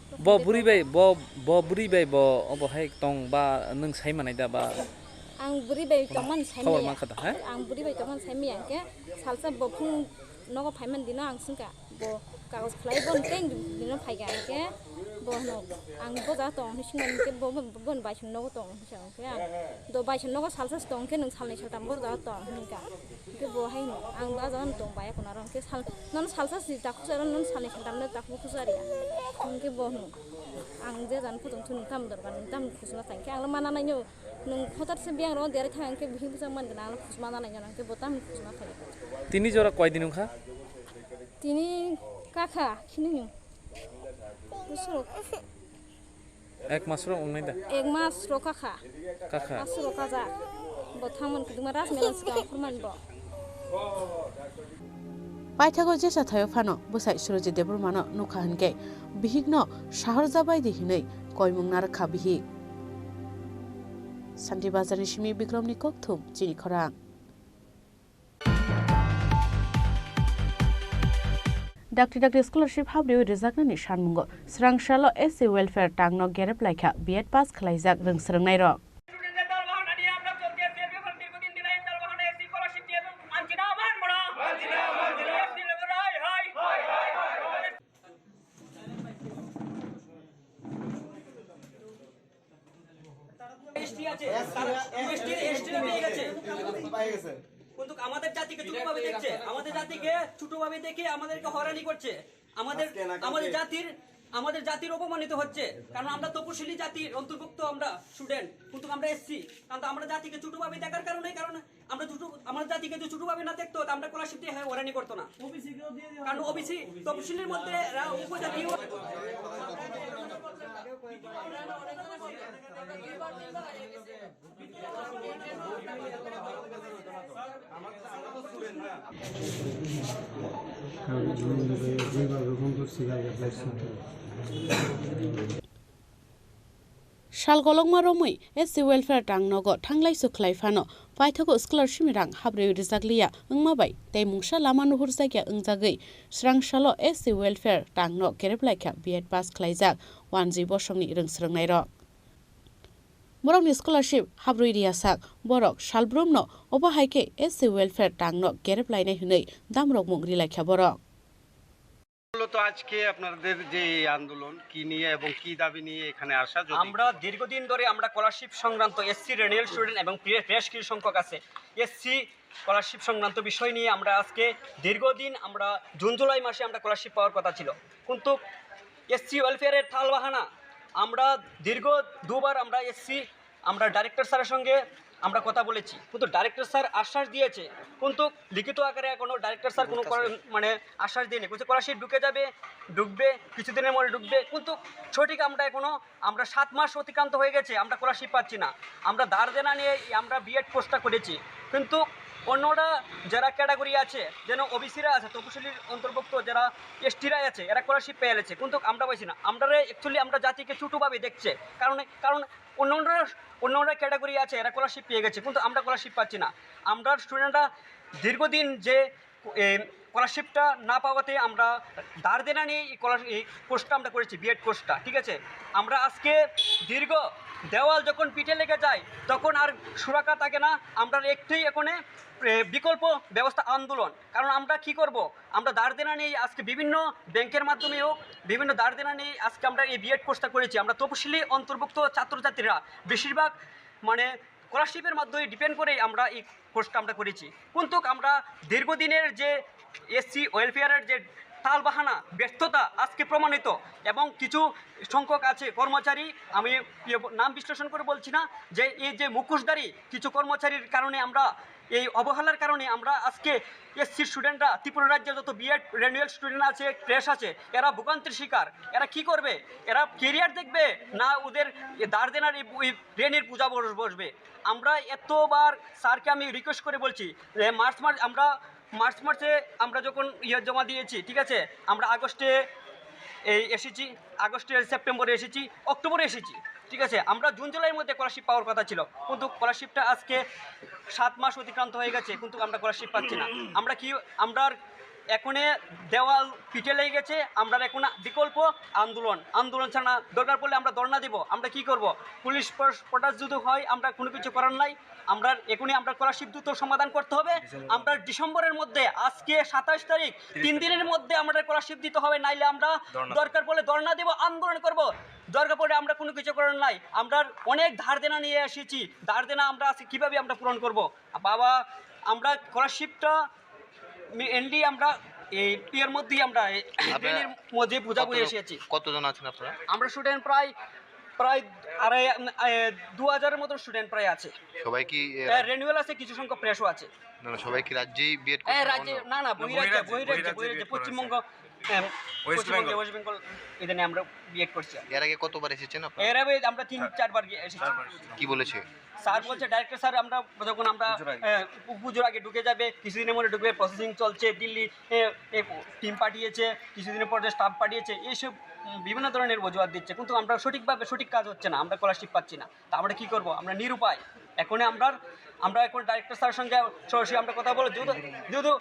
Bo buri bai, bo, bo buri bai bo obo hai tong ba nwng sai manai da ba? Ang buri bai tongman sai maya. Khobor mankha da, ha? Ang buri bai tongman sai maya ke salsa bo phung nogo phaiman dino ang singka. Bo kagos khlai bo teng dino phaiga ke. Bo no ang bo da tong singman ke bo, bo, bo bai sing nogo tong sing ke. Do bai sing nogo salsa tong ke nwng salnai saltam bo da tong hingka. Ke bo hai no ang ba da tong bai ko na rong ke sal. Nono salsa si ta khusaro, nono salni saltamno ta khusari ya. Hwnkhe bo hwno, "Ang je jan phutung thunung tam dorkar, nung tam khusna thang khe ang mana nai nyo, nung hotar se biyang ro dere thang khe bihik bwsang man gana ang khusma na nai nyo, nang khe bo tam khusna thang." Tini jora koi din wngkha? Tini kakha khini nyo. Busuk. Ek mas rok wngnai da? Ek mas rok kakha. Kakha. Mas rok kajak. Bo thangman kwdwma ras melan swkang phurman bo. Paithago jesa thaio phano bwsai Surojit Debbarmano nukha hinkhe bihikno sahorja baidi hinwi koimung narwkha bihik. Santi Bazarni simi Bikromni kokthum chini khorang. Dakti dakti scholarship habriwi rijaknani sanmungo swrang salo S C welfare tangno gerep laikha B Ed pass khwlaijak rwng swrwngnairok. ST আছে, তারা ST, ST পেয়ে গেছে। কিন্তু আমাদের জাতিকে ছোটভাবে দেখছে, আমাদের জাতিকে ছোটভাবে দেখে আমাদেরকে হয়রানি করছে। আমাদের, আজকে না কালকে। আমাদের জাতির, আমাদের জাতির অপমানিত হচ্ছে, কারণ আমরা তপশিলি জাতির অন্তর্ভুক্ত আমরা স্টুডেন্ট, কিন্তু আমরা এসসি, কারণ আমরা জাতিকে ছোটভাবে দেখার কারণে, কারণ আমরা ছোট, আমার জাতিকে যদি ছোটভাবে না দেখতো, তো আমরা স্কলারশিপ দিয়ে হয়রানি করতো না। ওবিসি কেও দিয়ে দেওয়া কারণ হয়। ওবিসি তফসিলের মধ্যে এরা উপজাতীয় Sal kolokma romwi S C welfare tang nogo thanglai su khlai phano paithago scholarship ni rang habrwi rijak liya wngma bai tei mungsa lama nuhurjakya wngjagwi swrang salo S C welfare tang no kerep laikha B Ed pass khlaijak Wanjwi Bosongni rwng swrwngnairok. Borokni scholarship habrwi riyasak borok salbrumno obo hai khe S C welfare tang no kerep lainai hwnwi damrok mung rilaikha borok. মূলত আজকে আপনাদের যে এই আন্দোলন, কি নিয়ে এবং কি দাবি নিয়ে এখানে আসা, যদি আমরা একটু দীর্ঘদিন ধরে আমরা স্কলারশিপ সংক্রান্ত এসসি রেনিয়াল স্টুডেন্ট এবং প্রে-, বেশ কিছু সংখ্যক আছে এসসি স্কলারশিপ সংক্রান্ত বিষয় নিয়ে আমরা আজকে দীর্ঘদিন আমরা জুন জুলাই মাসে আমরা স্কলারশিপ পাওয়ার কথা ছিল, কিন্তু এসসি ওয়েলফেয়ারের টালবাহানা আমরা দীর্ঘ দুবার আমরা এসসি আমরা ডাইরেক্টর স্যারের সঙ্গে আমরা কথা বলেছি, কিন্তু ডাইরেক্টর স্যার আশ্বাস দিয়েছে, কিন্তু লিখিত আকারে এখনো ডাইরেক্টর স্যার কোনো করার, মানে, আশ্বাস দেয়নি। বলছে স্কলারশিপ ঢুকে যাবে, ঢুকবে, কিছুদিনের মধ্যে ঢুকবে, কিন্তু সঠিক আমরা এখনো, আমরা সাত মাস অতিক্রান্ত হয়ে গেছে, আমরা স্কলারশিপ পাচ্ছি না। আমরা ধার দেনা নিয়ে এই আমরা বিএড কোর্সটা করেছি, কিন্তু অন্যরা যারা ক্যাটাগরি আছে, যেন ওবিসিরা আছে, তপশিলির অন্তর্ভুক্ত যারা এসটিরা আছে, এরা স্কলারশিপ পেয়ে গেছে, কিন্তু আমরা পাইছি না। আমরা অ্যাকচুয়ালি আমরা জাতিকে ছোটোভাবে দেখছে, কারণ কারণ অন্য অন্য অন্য ক্যাটাগরি আছে, এরা স্কলারশিপ পেয়ে গেছে, কিন্তু আমরা স্কলারশিপ পাচ্ছি না। আমরা স্টুডেন্টরা দীর্ঘদিন যে, এ, স্কলারশিপটা না পাওয়াতে আমরা ধার দেনা নিয়ে এই স্কলার-, এই কোর্সটা আমরা করেছি, বিএড কোর্সটা, ঠিক আছে? আমরা আজকে দীর্ঘ দেওয়াল যখন পিঠে লেগে যায়, তখন আর সুরাকা থাকে না। আমরা একটাই এখানে, এ, বিকল্প ব্যবস্থা আন্দোলন। কারণ আমরা কি করব? আমরা ধার দেনা নেই, আজকে বিভিন্ন ব্যাংকের মাধ্যমে হোক, বিভিন্ন ধার দেনা নেই, আজকে আমরা এই বিএড কোর্সটা করেছি। আমরা তপশিলি অন্তর্ভুক্ত ছাত্রছাত্রীরা বেশিরভাগ, মানে, স্কলারশিপের মাধ্যমে ডিপেন্ড করেই আমরা এই কোর্সটা আমরা করেছি। কিন্তু আমরা দীর্ঘদিনের যে এসসি ওয়েলফেয়ারের যে টালবাহানা, ব্যর্থতা আজকে প্রমাণিত, এবং কিছু সংখ্যক আছে কর্মচারী, আমি ইয়ে ব-, নাম বিশ্লেষণ করে বলছি না, যে এই যে মুখোশধারী কিছু কর্মচারীর কারণে আমরা, এই অবহেলার কারণে আমরা আজকে এসসি স্টুডেন্টরা, ত্রিপুরা রাজ্যে যত বিএড রেনুয়াল স্টুডেন্ট আছে, ফ্রেশ আছে, এরা ভোগান্তির শিকার। এরা কি করবে? এরা ক্যারিয়ার দেখবে, না ওদের এ ধার দেনার এই, এই ঋণের বোঝা বস-, বসবে? আমরা এতবার স্যারকে আমি রিকোয়েস্ট করে বলছি যে মার্চ মাস, আমরা মার্চ মাসে আমরা যখন ইয়ে জমা দিয়েছি, ঠিক আছে, আমরা আগস্টে এই এসেছি, আগস্টে, সেপ্টেম্বরে এসেছি, অক্টোবরে এসেছি, ঠিক আছে। আমরা জুন জুলাইয়ের মধ্যে স্কলারশিপ পাওয়ার কথা ছিল, কিন্তু স্কলারশিপটা আজকে সাত মাস অতিক্রান্ত হয়ে গেছে, কিন্তু আমরা স্কলারশিপ পাচ্ছি না। আমরা কি, আমরা এখনে দেওয়াল পিঠে লেগে গেছে, আমরা এখন বিকল্প আন্দোলন, আন্দোলন ছাড়া দরকার পড়লে আমরা ধর্ণা দিব। আমরা কি করব? পুলিশ প্রশ-, প্রোটেস্ট যদি হয়, আমরা কোনো কিছু করার নাই। আমরা এখনই আমরা স্কলারশিপ দ্রুত সমাধান করতে হবে। আমরা ডিসেম্বরের মধ্যে, আজকে সাতাশ তারিখ, তিন দিনের মধ্যে আমরা স্কলারশিপ দিতে হবে, নাইলে আমরা ধর্ণা। দরকার পড়লে ধর্ণা দেব, আন্দোলন করব। দরকার পড়লে আমরা কোনো কিছু করার নাই। আমরা অনেক ধার দেনা নিয়ে এসেছি, ধার দেনা আমরা আজকে কীভাবে আমরা পূরণ করব? বাবা, আমরা স্কলারশিপটা মেইনলি আমরা এই ইয়ের মধ্যেই আমরা এই আপনারা ঋণের মধ্যে বোঝা কত বয়ে জন, এসেছি। কতজন আছেন আপনারা? আমরা স্টুডেন্ট প্রায়, প্রায় আড়াই, এ, দু হাজারের মতো স্টুডেন্ট প্রায় আছে। সবাই কি, এ, এ, রেনুয়াল আছে, কিছু সংখ্যক ফ্রেশও আছে। না, না, সবাই কি রাজ্যেই বিএড এ, করছেন? রাজ্যে, অন্য? না, না, না, বহিরাজ্যে, বহিরাজ্যে, বহিরাজ্যে, বহিরাজ্যে, বহিরাজ্যে, বহিরাজ্যে পশ্চিমবঙ্গ, পড়ে আছে। এম, ওয়েস্ট পশ্চিমবঙ্গে বেঙ্গল। ওয়েস্ট বেঙ্গল এখানে আমরা বিএড করছি। এর আগে কতবার এসেছেন আপনারা? এর আগে আমরা তিন চারবার গিয়ে এসেছি। চারবার এসেছি। কি বলেছে? স্যার বলছে, ডাইরেক্টর স্যার, আমরা যখন আমরা, পুজোর আগে। এ, পু-, পুজোর আগে ঢুকে যাবে, কিছুদিনের মধ্যে ঢুকবে, প্রসেসিং চলছে, দিল্লি, এ, এ, টিম পাঠিয়েছে, কিছুদিনের পরে স্টাফ পাঠিয়েছে, এইসব, উম, বিভিন্ন ধরনের অজুহাত দিচ্ছে, কিন্তু আমরা সঠিকভাবে সঠিক কাজ হচ্ছে না, আমরা স্কলারশিপ পাচ্ছি না। তা আমরা কি করব? আমরা নিরুপায়। এখন আমরা, আমরা এখন ডাইরেক্টর স্যারের সঙ্গে সরাসরি আমরা কথা বলে, যেহেতু, যেহেতু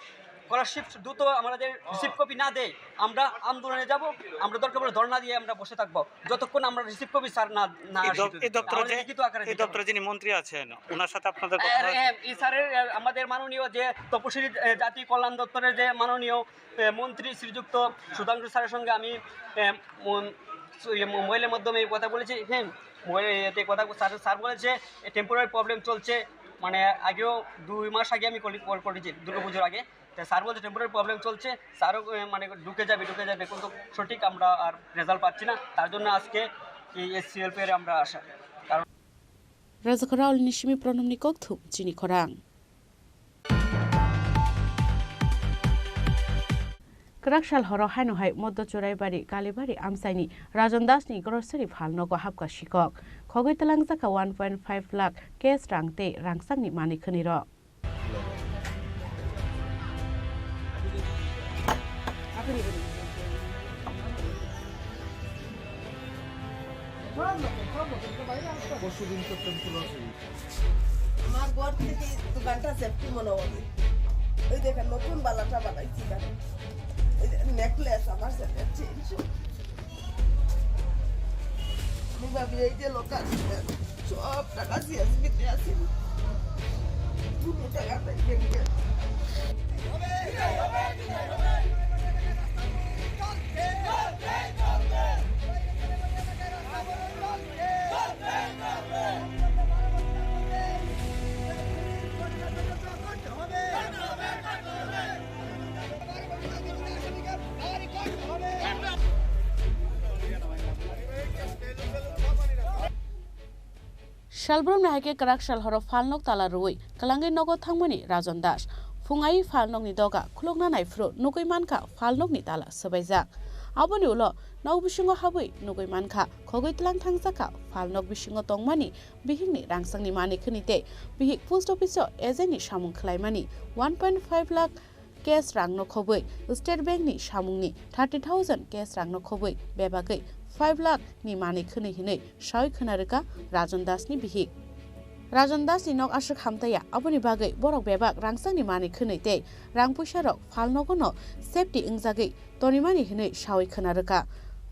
স্কলারশিপ দ্রুত আমাদের রিসিভ কপি না দেয়, আমরা আন্দোলনে যাব। আমরা দরকার পড়লে ধর্ণা দিয়ে আমরা বসে থাকবো, যতক্ষণ আমরা রিসিভ কপি স্যার না, না এই আসে। দপ-, এই দপ্তরে তাহলে যে, লিখিত আকারে এই দিতে দপ্তরে হবে। যিনি মন্ত্রী আছেন, ওনার সাথে আপনাদের কথা হ্যাঁ, হয়? হ্যাঁ, এই স্যারের, আহ, আমাদের মাননীয় যে তপশিলি, আহ, জাতি কল্যাণ দপ্তরের যে মাননীয়, আহ, মন্ত্রী শ্রীযুক্ত সুধাংশু স্যারের সঙ্গে আমি, আহ, মন-, ইয়ে, মোবাইলের মাধ্যমে এই কথা বলেছি। হ্যাঁ, মোবাইলে এতে কথা স্যার, স্যার বলেছে টেম্পোরারি প্রবলেম চলছে, মানে আগেও দুই মাস আগে আমি কল, কল করেছি দুর্গাপুজোর আগে। তো স্যার বলছে টেম্পোরারি প্রবলেম চলছে, স্যারও, এ, মানে ঢুকে যাবে, ঢুকে যাবে, কিন্তু সঠিক আমরা আর রেজাল্ট পাচ্ছি না। তার জন্য আজকে এই এসসি ওয়েলফেয়ারে আমরা আসা। কারণ Rajakhara Olni simi Pranamni kokthum chini khorang. Kwrak sal horo haino hai Moddo Churaibari, Kalibari amchaini Rajon Dasni grocery phal nogo hapkha sikok. Khogwi twlangjak kha one point five lakh cash rang tei rangchakni manwi khwnwi rok. পরশুদিন তো টেম্পল আছে। আমার ঘর থেকে দোকানটা সেফটি মনে হবে। ওই দেখেন, নতুন বালাটা বানাইছি, দেখেন। এই যে নেকলেস, আমার ছেলের চেইন সব। আমি ভাবি, এই যে লোক আছে, সব টাকা সিএসপিতে আছে। কোনো টাকা নাই ব্যাংকে। Salbrumni hai khe kwrak sal horo phalnok tala rwui kwlangwi nogo thangmani Rajon Das. Phung ai phalnokni doga khulukna naiphuru nugui mankha phalnokni tala swbaijak. Aboni ulo nok bisingo habwi nugui mankha khogwi tlang thangjakha phalnok bisingo tongmani bihikni rangchakni manwi khwnwi tei bihik post office-o agent-ni samung khwlaimani one point five lakh cash rangno khobwi State Bank-ni samungni thirty thousand cash rangno khobwi bebagwi five lakh ni manwi khwnwi hinwi sawi khwna rwkha Rajon Das-ni bihik. Rajon Das-ni nok aswk hamtaiya, aboni bagwi borok bebak rangchakni manwi khwnwi tei rang puisa rok phalnogo no safety wngjagwi tonimani hinwi sawi khwna rwkha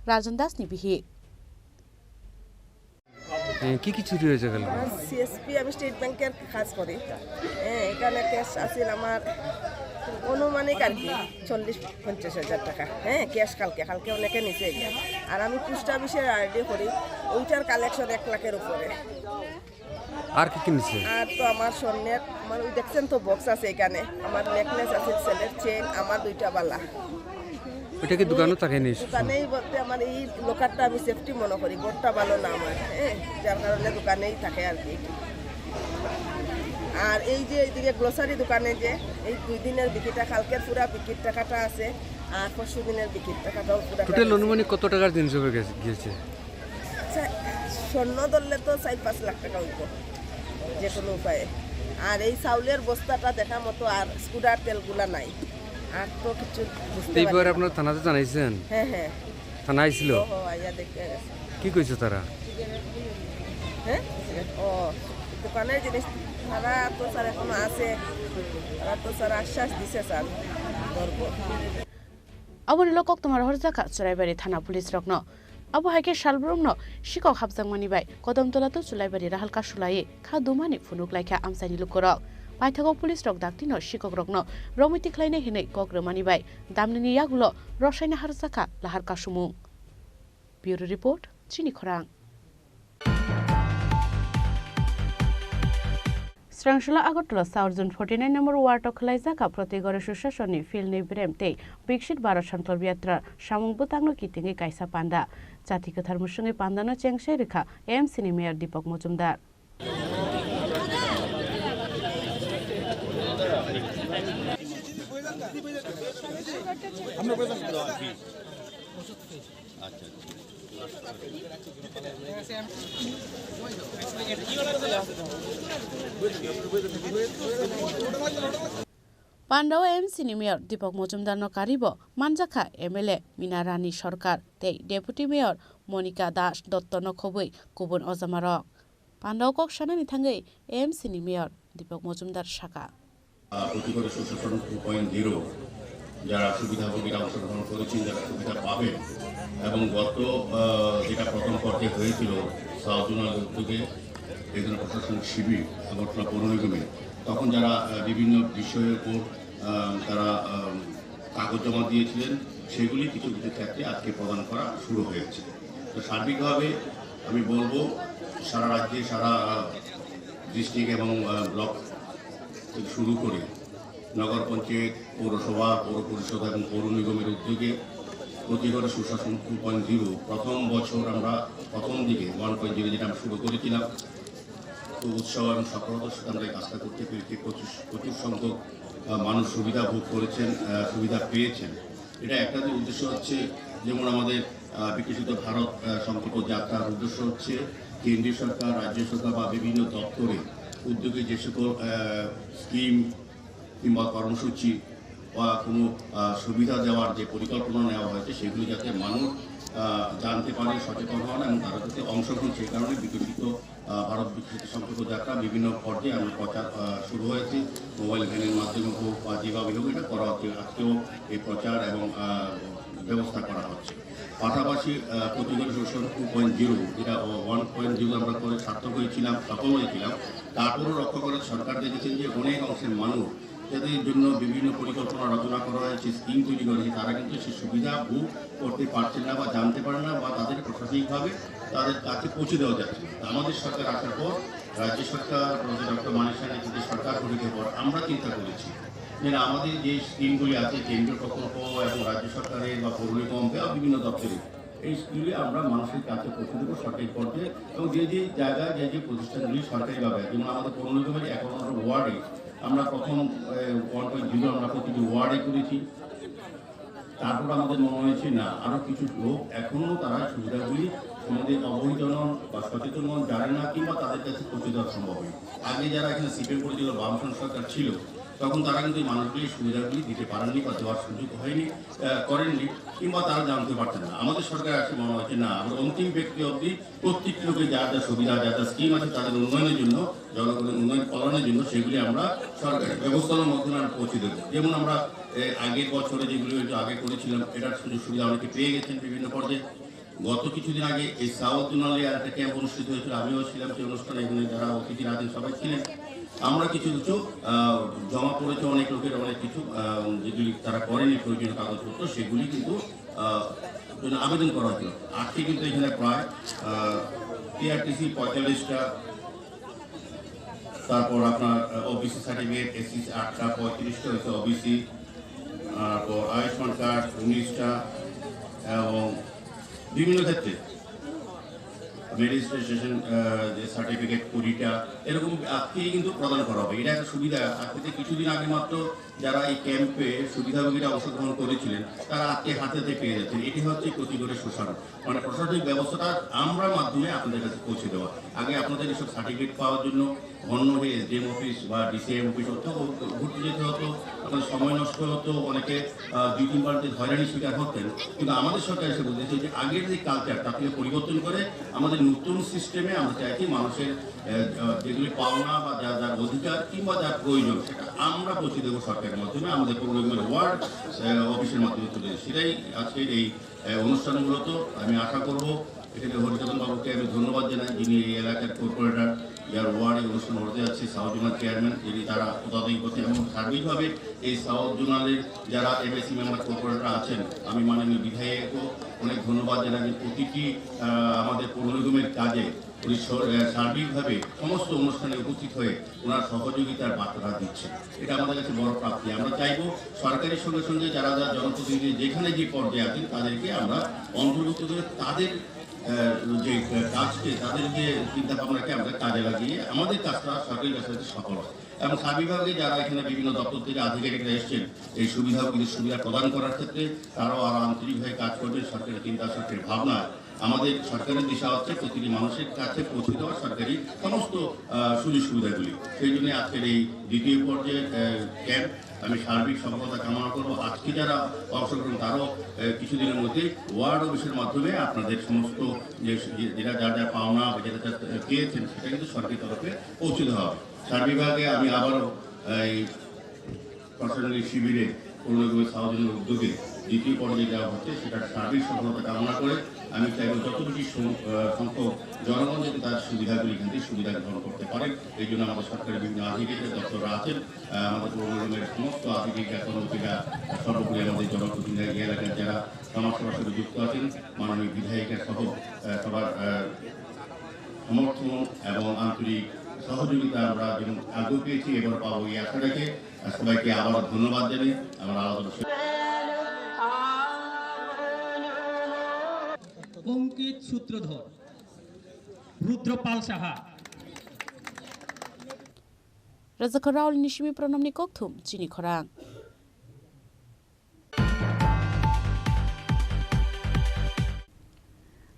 Rajon Das-ni bihik. এ, কি কি চুরি হয়েছে কালকে? আমার সিএসপি, আমি স্টেট ব্যাংকের কাজ করি। হ্যাঁ, এখানে ক্যাশ আছিল আমার আনুমানিক আর কি চল্লিশ পঞ্চাশ হাজার টাকা। হ্যাঁ, ক্যাশ কালকে, কালকে অনেকে নিছে এগুলা। আর আমি পোস্ট অফিসের আরডি করি, ওইটার কালেকশন এক লাখের উপরে। আর কি কি নিছে? আর তো আমার স্বর্ণের, আমার ওই দেখছেন তো বক্স আছে এখানে, আমার নেকলেস আছে, সেলের চেন, আমার দুইটা বালা। ওটা কি দোকানও থাকে নি? দোকানেই বলতে আমার এই লকারটা আমি সেফটি মনে করি, ঘরটা ভালো না আমার, হ্যাঁ, যার কারণে দোকানেই থাকে আর কি। আর এই যে এইদিকে গ্লোসারি দোকানে যে এই দুই দিনের বিক্রিটা, কালকের পুরা বিক্রির টাকাটা আছে, আর পরশু দিনের বিক্রির টাকাটাও পুরা টোটাল অনুমানিক কত টাকার জিনিস হবে গেছে, গিয়েছে? আচ্ছা, স্বর্ণ ধরলে তো চার পাঁচ লাখ টাকা হইব যে কোনো উপায়ে। আর এই চাউলের বস্তাটা দেখা মতো আর স্কুটার তেলগুলা নাই, আর তো কিছু বুঝতে এই ব্যাপারে পারলাম না। আপনারা থানাতে জানাইছেন? হ্যাঁ, হ্যাঁ। থানা আইছিল? ও, আইয়া দেখে গেছে। কি কইছে তারা? হ্যাঁ? ও, দোকানের জিনিস তারা তো স্যার এখনো আছে, তারা তো স্যার আশ্বাস দিছে স্যার, ধরবো। Aboni ulo koktwma rohorjakha Churaibari thana police rokno. Abo hai khe salbrumno sikok hapjakmani bai Kodamtola to Chulaibari rahal kasulaiwi kha dumani phunuk laikha amchaini lukurok. Paithago police rok daktino sikokrokno romwi tikhlainai hinwi kok rwmani bai damnini yagulo rosaina harjakha lahar kasumung. Bureau Report, Chini Khorang. Srangsola Agartala South Zone forty nine number ward o khwlaijak kha Protigore Sushasoni Philni Brem tei Biksit Bharat Sankalp Yatra samung bwtangno kitingwi kaisa panda. Chati kwthar mwswngwi pandano chengsai rwkha A M C ni Mayor Deepak Mojumdar. Pandao M C ni Mayor Deepak Mojumdar no karibo manjakha M L A Mina Rani Sarkar tei Deputy Mayor Monika Das Dotto no khobwi kubun ojamarok. Pandao kok sanani thangwi A M C ni Mayor Deepak Mojumdar saka. আহ, প্রতিবারই সুশাসন two point zero, যারা সুবিধাভোগীরা অংশগ্রহণ করেছেন, যারা সুবিধা পাবেন, এবং গত, আহ, যেটা প্রথম পর্যায়ে হয়েছিল সাউথ জোনাল উদ্যোগে এই ধরনের প্রশাসনিক শিবির আগরতলা পৌর নিগমে, তখন যারা, আহ, বিভিন্ন বিষয়ের উপর, আহ, তারা, আহ, কাগজ জমা দিয়েছিলেন, সেগুলি কিছু কিছু ক্ষেত্রে আজকে প্রদান করা শুরু হয়েছে। তো সার্বিকভাবে আমি বলবো, সারা রাজ্যে, সারা, আহ, ডিস্ট্রিক্ট এবং, আহ, ব্লক থেকে শুরু করে নগর পঞ্চায়েত, পৌরসভা, পৌর পরিষদ এবং পৌর নিগমের উদ্যোগে প্রতি ঘরে সুশাসন টু পয়েন্ট জিরো, প্রথম বছর আমরা প্রথম দিকে ওয়ান পয়েন্ট জিরো যেটা আমরা শুরু করেছিলাম, খুব উৎসাহ এবং সফলতার সাথে আমরা এই কাজটা করতে পেরেছি। প্রচুর, প্রচুর সংখ্যক, আহ, মানুষ সুবিধা ভোগ করেছেন, আহ, সুবিধা পেয়েছেন। এটা একটা যে উদ্দেশ্য হচ্ছে, যেমন আমাদের, আহ, বিকশিত ভারত, আহ, সংকল্প যাত্রার উদ্দেশ্য হচ্ছে কেন্দ্রীয় সরকার, রাজ্য সরকার বা বিভিন্ন দপ্তরে উদ্যোগে যে সকল, আহ, স্কিম কিংবা কর্মসূচি বা কোনো, আহ, সুবিধা দেওয়ার যে পরিকল্পনা নেওয়া হয়েছে, সেগুলি যাতে মানুষ, আহ, জানতে পারে, সচেতন হন এবং তারা যাতে অংশগ্রহণ, সেই কারণে বিকশিত, আহ, ভারত বিকশিত সংকল্প যাত্রা বিভিন্ন পর্যায়ে আমরা প্রচার, আহ, শুরু হয়েছে। মোবাইল ভ্যানের মাধ্যমে হোক বা যেভাবে হোক, এটা করা হচ্ছে। আজকেও এই প্রচার এবং, আহ, ব্যবস্থা করা হচ্ছে। পাশাপাশি, আহ, প্রতিবেদন সংশোধন টু পয়েন্ট জিরো, যেটা ওয়ান পয়েন্ট জিরো আমরা করে সার্থক হয়েছিলাম, সফল হয়েছিলাম, তারপরও লক্ষ্য করে সরকার দেখেছেন যে অনেক অংশের মানুষ যাদের জন্য বিভিন্ন পরিকল্পনা রচনা করা হয়েছে, স্কিম তৈরি করা হয়েছে, তারা কিন্তু সেই সুবিধা ভোগ করতে পারছেন না বা জানতে পারেন না বা তাদের প্রশাসনিকভাবে তাদের কাছে পৌঁছে দেওয়া যাচ্ছে না। তা আমাদের সরকার আসার পর, রাজ্য সরকার, ডক্টর মানিক সাহার নেতৃত্বে সরকার গঠিত হওয়ার পর আমরা চিন্তা করেছি যে না, আমাদের যে স্কিমগুলি আছে, কেন্দ্রীয় প্রকল্প এবং রাজ্য সরকারের বা পৌর নিগম বা বিভিন্ন দপ্তরে, এই স্কুলে আমরা মানুষের কাছে পৌঁছে দেবো সরকারি পর্যায়ে। এবং যে যে জায়গায় যে যে প্রতিষ্ঠানগুলি সরকারিভাবে, যেমন আমাদের পনেরো নম্বর এগারো নম্বর ওয়ার্ডে আমরা প্রথম ওয়ান পয়েন্ট জিরো আমরা প্রতিটি ওয়ার্ডে করেছি। তারপর আমাদের মনে হয়েছে না, আরও কিছু লোক এখনও তারা সুবিধাগুলি সম্বন্ধে অবহিত নন বা সচেতন নন, জানেন না, কিংবা তাদের কাছে পৌঁছে দেওয়া সম্ভব হয়নি। আগে যারা এখানে সিপিএম করেছিল, বামফ্রন্ট সরকার ছিল, তখন তারা কিন্তু এই মানুষগুলি সুবিধাগুলি দিতে পারেননি বা দেওয়ার সুযোগ হয়নি, আহ, করেননি, কিংবা তারা জানতে পারতেন না। আমাদের সরকার আসে মনে হয়েছে না, আমরা অন্তিম ব্যক্তি অবধি প্রত্যেক লোকে যার যা সুবিধা, যার যা স্কিম আছে, তাদের উন্নয়নের জন্য, জনগণের উন্নয়ন কল্যাণের জন্য সেগুলি আমরা সরকারি ব্যবস্থার মাধ্যমে আমরা পৌঁছে দেবো। যেমন আমরা, এ, আগের বছরে যেগুলি হয়তো আগে করেছিলাম, এটার সুযোগ সুবিধা অনেকে পেয়ে গেছেন বিভিন্ন পর্যায়ে। গত কিছুদিন আগে এই সাউথ জোনালে একটা ক্যাম্প অনুষ্ঠিত হয়েছিল, আমিও ছিলাম সেই অনুষ্ঠানে। এখানে যারা অতিথি আছেন সবাই ছিলেন। আমরা কিছু কিছু, আহ, জমা পড়েছে অনেক লোকের, অনেক কিছু, আহ, যেগুলি তারা করেনি প্রয়োজনীয় কাগজপত্র, সেগুলি কিন্তু, আহ, জন্য আবেদন করা হয়েছিল। আজকে কিন্তু এখানে প্রায়, আহ, টিআরটিসি পঁয়তাল্লিশটা, তারপর আপনার, আহ, ওবিসি সার্টিফিকেট, এসসি আটটা, পঁয়ত্রিশটা হচ্ছে ওবিসি, তারপর আয়ুষ্মান কার্ড উনিশটা, এবং বিভিন্ন ক্ষেত্রে রেজিস্ট্রেশন, আহ, যে সার্টিফিকেট কুড়িটা, এরকম আজকেই কিন্তু প্রদান করা হবে। এটা একটা সুবিধা। আজকে কিছুদিন আগে মাত্র যারা এই ক্যাম্পে সুবিধাভোগীরা অংশগ্রহণ করেছিলেন, তারা আজকে হাতে হাতে পেয়ে যাচ্ছেন। এটি হচ্ছে প্রতিবারের সুশাসন, মানে প্রশাসনিক ব্যবস্থাটা আমরা মাধ্যমে আপনাদের কাছে পৌঁছে দেওয়া। আগে আপনাদের এইসব সার্টিফিকেট পাওয়ার জন্য অন্য হয়ে এসডিএম অফিস বা ডিসিএম অফিস অথবা ঘুরতে যেতে হতো, আপনার সময় নষ্ট হতো, অনেকে, আহ, দুই তিনবার যে হয়রানির শিকার হতেন। কিন্তু আমাদের সরকার এসে বলতেছে যে আগের যে কালচার, তা থেকে পরিবর্তন করে আমাদের নতুন সিস্টেমে আমরা চাইছি মানুষের, আহ, আহ, যেগুলি পাওনা বা যার যার অধিকার কিংবা যার প্রয়োজন, সেটা আমরা পৌঁছে দেবো সরকারের মাধ্যমে, আমাদের পৌর নিগমের ওয়ার্ড, আহ, অফিসের মাধ্যমে তুলে দেবো। সেটাই আজকের এই, আহ, অনুষ্ঠান মূলত। আমি আশা করব এখানে হরিচরণ বাবুকে আমি ধন্যবাদ জানাই, যিনি এই এলাকার কর্পোরেটর, যার ওয়ার্ডে অনুষ্ঠান হতে যাচ্ছে, সাউথ জোনাল চেয়ারম্যান, যিনি তারা তদারকি করছেন এবং সার্বিকভাবে এই সাউথ জোনালের যারা এমএসি মেম্বার, কর্পোরেটর আছেন, আমি মাননীয় বিধায়কও অনেক ধন্যবাদ জানাই যে প্রতিটি, আহ, আমাদের পৌর নিগমের কাজে উনি স-, আহ, সার্বিকভাবে সমস্ত অনুষ্ঠানে উপস্থিত হয়ে ওনার সহযোগিতার বার্তা দিচ্ছেন। এটা আমাদের কাছে বড় প্রাপ্তি। আমরা চাইবো সরকারের সঙ্গে সঙ্গে যারা যারা জনপ্রতিনিধি যেখানে যে পর্যায়ে আছেন, তাদেরকে আমরা অন্তর্ভুক্ত করে তাদের, আহ, যে কাজকে, তাদের যে চিন্তা ভাবনাকে আমরা কাজে লাগিয়ে আমাদের কাজটা সরকারি কাজটা যাতে সফল হয়। এবং সার্বিকভাবে যারা এখানে বিভিন্ন দপ্তর থেকে আধিকারিকরা এসছেন এই সুবিধাগুলি, সুবিধা প্রদান করার ক্ষেত্রে, তারাও আরো আন্তরিকভাবে কাজ করবেন। সরকারের চিন্তা, সরকারের ভাবনা, আমাদের সরকারের দিশা হচ্ছে প্রতিটি মানুষের কাছে পৌঁছে দেওয়া সরকারি সমস্ত, আহ, সুযোগ সুবিধাগুলি। সেই জন্য আজকের এই দ্বিতীয় পর্যায়ে, আহ, ক্যাম্প, আমি সার্বিক সফলতা কামনা করব। আজকে যারা অংশগ্রহণ, তারাও, আহ, কিছুদিনের মধ্যে ওয়ার্ড অফিসের মাধ্যমে আপনাদের সমস্ত যে, যে, যেটা যার যার পাওনা বা যেটা যার, আহ, পেয়েছেন, সেটা কিন্তু সরকারি তরফে পৌঁছে দেওয়া হবে। সার্বিকভাবে আমি আবারও এই প্রশাসনিক শিবিরে পৌর নিগমের সাউথ জোনের উদ্যোগে দ্বিতীয় পর্যায়ে দেওয়া হচ্ছে, সেটার সার্বিক সফলতা কামনা করে আমি চাইব যত বেশি সং-, আহ, সংখ্যক জনগণ যাতে তার সুবিধাগুলি এখান থেকে সুবিধা গ্রহণ করতে পারেন। এই জন্য আমাদের সরকারের বিভিন্ন আধিকারিক দপ্তর আছেন, আহ, আমাদের পৌর নিগমের সমস্ত আধিকারিক কর্মকর্তারা, সর্বোপরি আমাদের জনপ্রতিনিধি, এই এলাকার যারা সমাজ সেবার সাথে যুক্ত আছেন, মাননীয় বিধায়িকা সহ, আহ, সবার, আহ, সমর্থন এবং আন্তরিক সহযোগিতা আমরা যেমন আগেও পেয়েছি, এবার পাবো এই আশা রেখে, আহ, সবাইকে আবারও ধন্যবাদ জানিয়ে আমার আলোচনা শেষ। অঙ্কিত সূত্রধর, রুদ্রপাল Saha. Rajakhor Raul ni simi Pranamni kokthum chini khorang.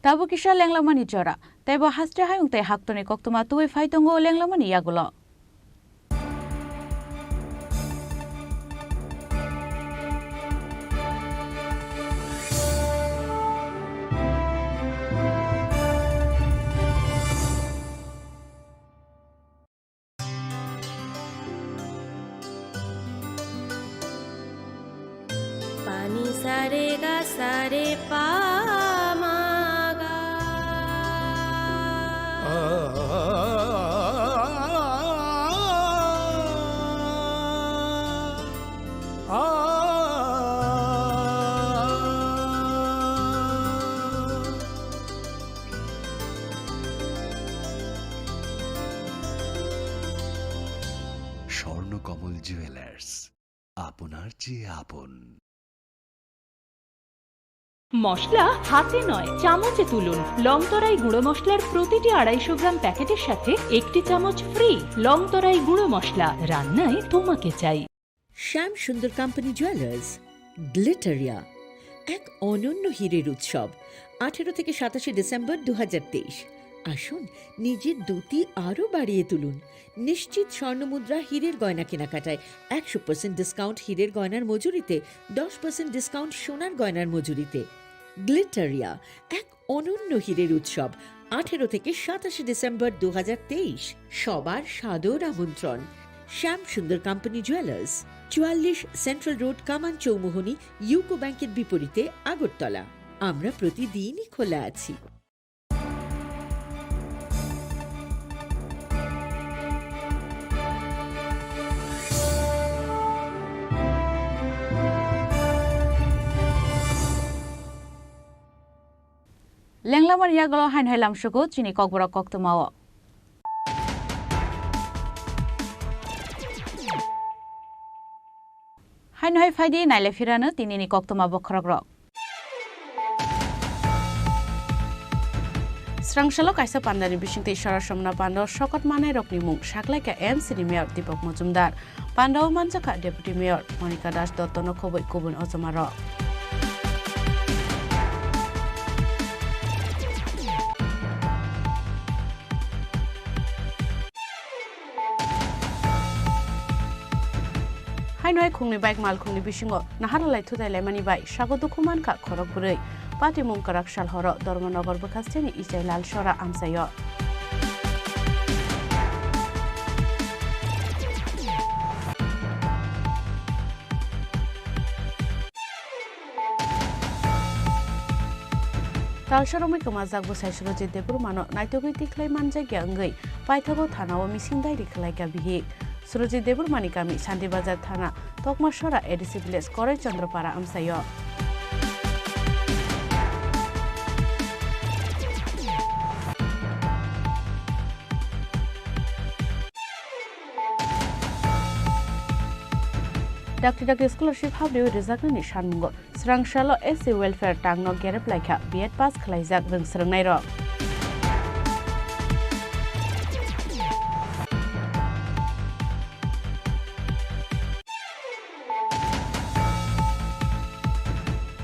Tabuk kisa lenglamani jora, teibo haste hayung tei haktorni koktwma tubui phai tongo lenglamani yagulo. Pani sare ga sare pa ma ga. Swarnakamal jewellers, আপনার চেয়ে আপন। মশলা হাতে নয়, চামচে তুলুন। লং তরাই গুঁড়ো মশলার প্রতিটি আড়াইশো গ্রাম প্যাকেটের সাথে একটি চামচ ফ্রি। লং তরাই গুঁড়ো মশলা, রান্নায় তোমাকে চাই। শ্যাম সুন্দর কোম্পানি জুয়েলার্স, গ্লিটারিয়া, এক অনন্য হীরের উৎসব, আঠেরো থেকে সাতাশে ডিসেম্বর দু হাজার তেইশ। আসুন, নিজের দ্যুতি আরও বাড়িয়ে তুলুন। নিশ্চিত স্বর্ণমুদ্রা, হীরের গয়না কেনাকাটায় একশো পার্সেন্ট ডিসকাউন্ট হীরের গয়নার মজুরিতে, দশ পার্সেন্ট ডিসকাউন্ট সোনার গয়নার মজুরিতে। গ্লিটারিয়া, এক অনন্য হীরের উৎসব, আঠেরো থেকে সাতাশে ডিসেম্বর দু হাজার তেইশ। সবার সাদর আমন্ত্রণ। শ্যাম সুন্দর কোম্পানি জুয়েলার্স, চুয়াল্লিশ সেন্ট্রাল রোড, কামান চৌমুহনী, ইউকো ব্যাংকের বিপরীতে, আগরতলা। আমরা প্রতিদিনই খোলা আছি। Lenglamani yagulo haino hai lamsugo chini kokborok koktwmao. Haino hai phaidi naile phirano tinini koktwma bokhorokrok. Srangsalo kaisa pandani bisingtwi Sora Somna Pandao sokot manairokni mung saklaikha M C ni Mayor Deepak Mojumdar. Pandao manjakha Deputy Mayor Monika Das Dottono khobwi kubun ochomarok. Haino hai khungni bike malkhungni bisingo naharalai thutai laimani bai sago dukhu mankha khorok bwrwi. Patimung kwrak sal horo Dharmanagar bwkhasteni Ichai Lal Sora amchaio. Talsa romwi kwmajak bwsai Surojit Debbarmano naitugwi tikhlai manjakya wngwi paithago thanao missing diary khwlaikha bihik. Surojit Debbarmani kami Shanti Bazar thana Tokmasora A D C village Korai Chandrapara amchaio. Dakti dakti scholarship habriwi rwjaknani sanmungo Srangsalo S C welfare tangno gerep laikha B Ed pass khwlaijak rwng swrwngnairok.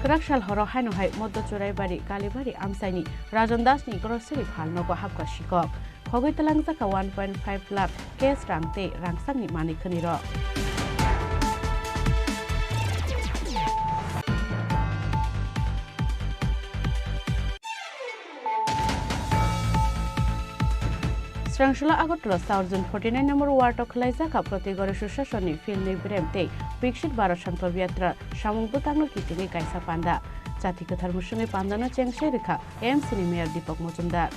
Kwrak sal horo haino hai Moddo Churaibari Kalibari amchaini Rajon Dasni grocery phal nogo hapkha sikok. Khogwi twlangjakha one point five lakh cash rang tei rangchakni manwi khwnirok. Srangsalo Agartala South Zone forty nine number ward o khwlaijakha Protigore Susasonni Philni Brem tei Biksit Bharat Sankalp Yatra samung bwtangno kitingwi kaisa panda. Chati kwthar mwswngwi pandano chengsai rwkha M C ni Mayor Deepak Mojumdar.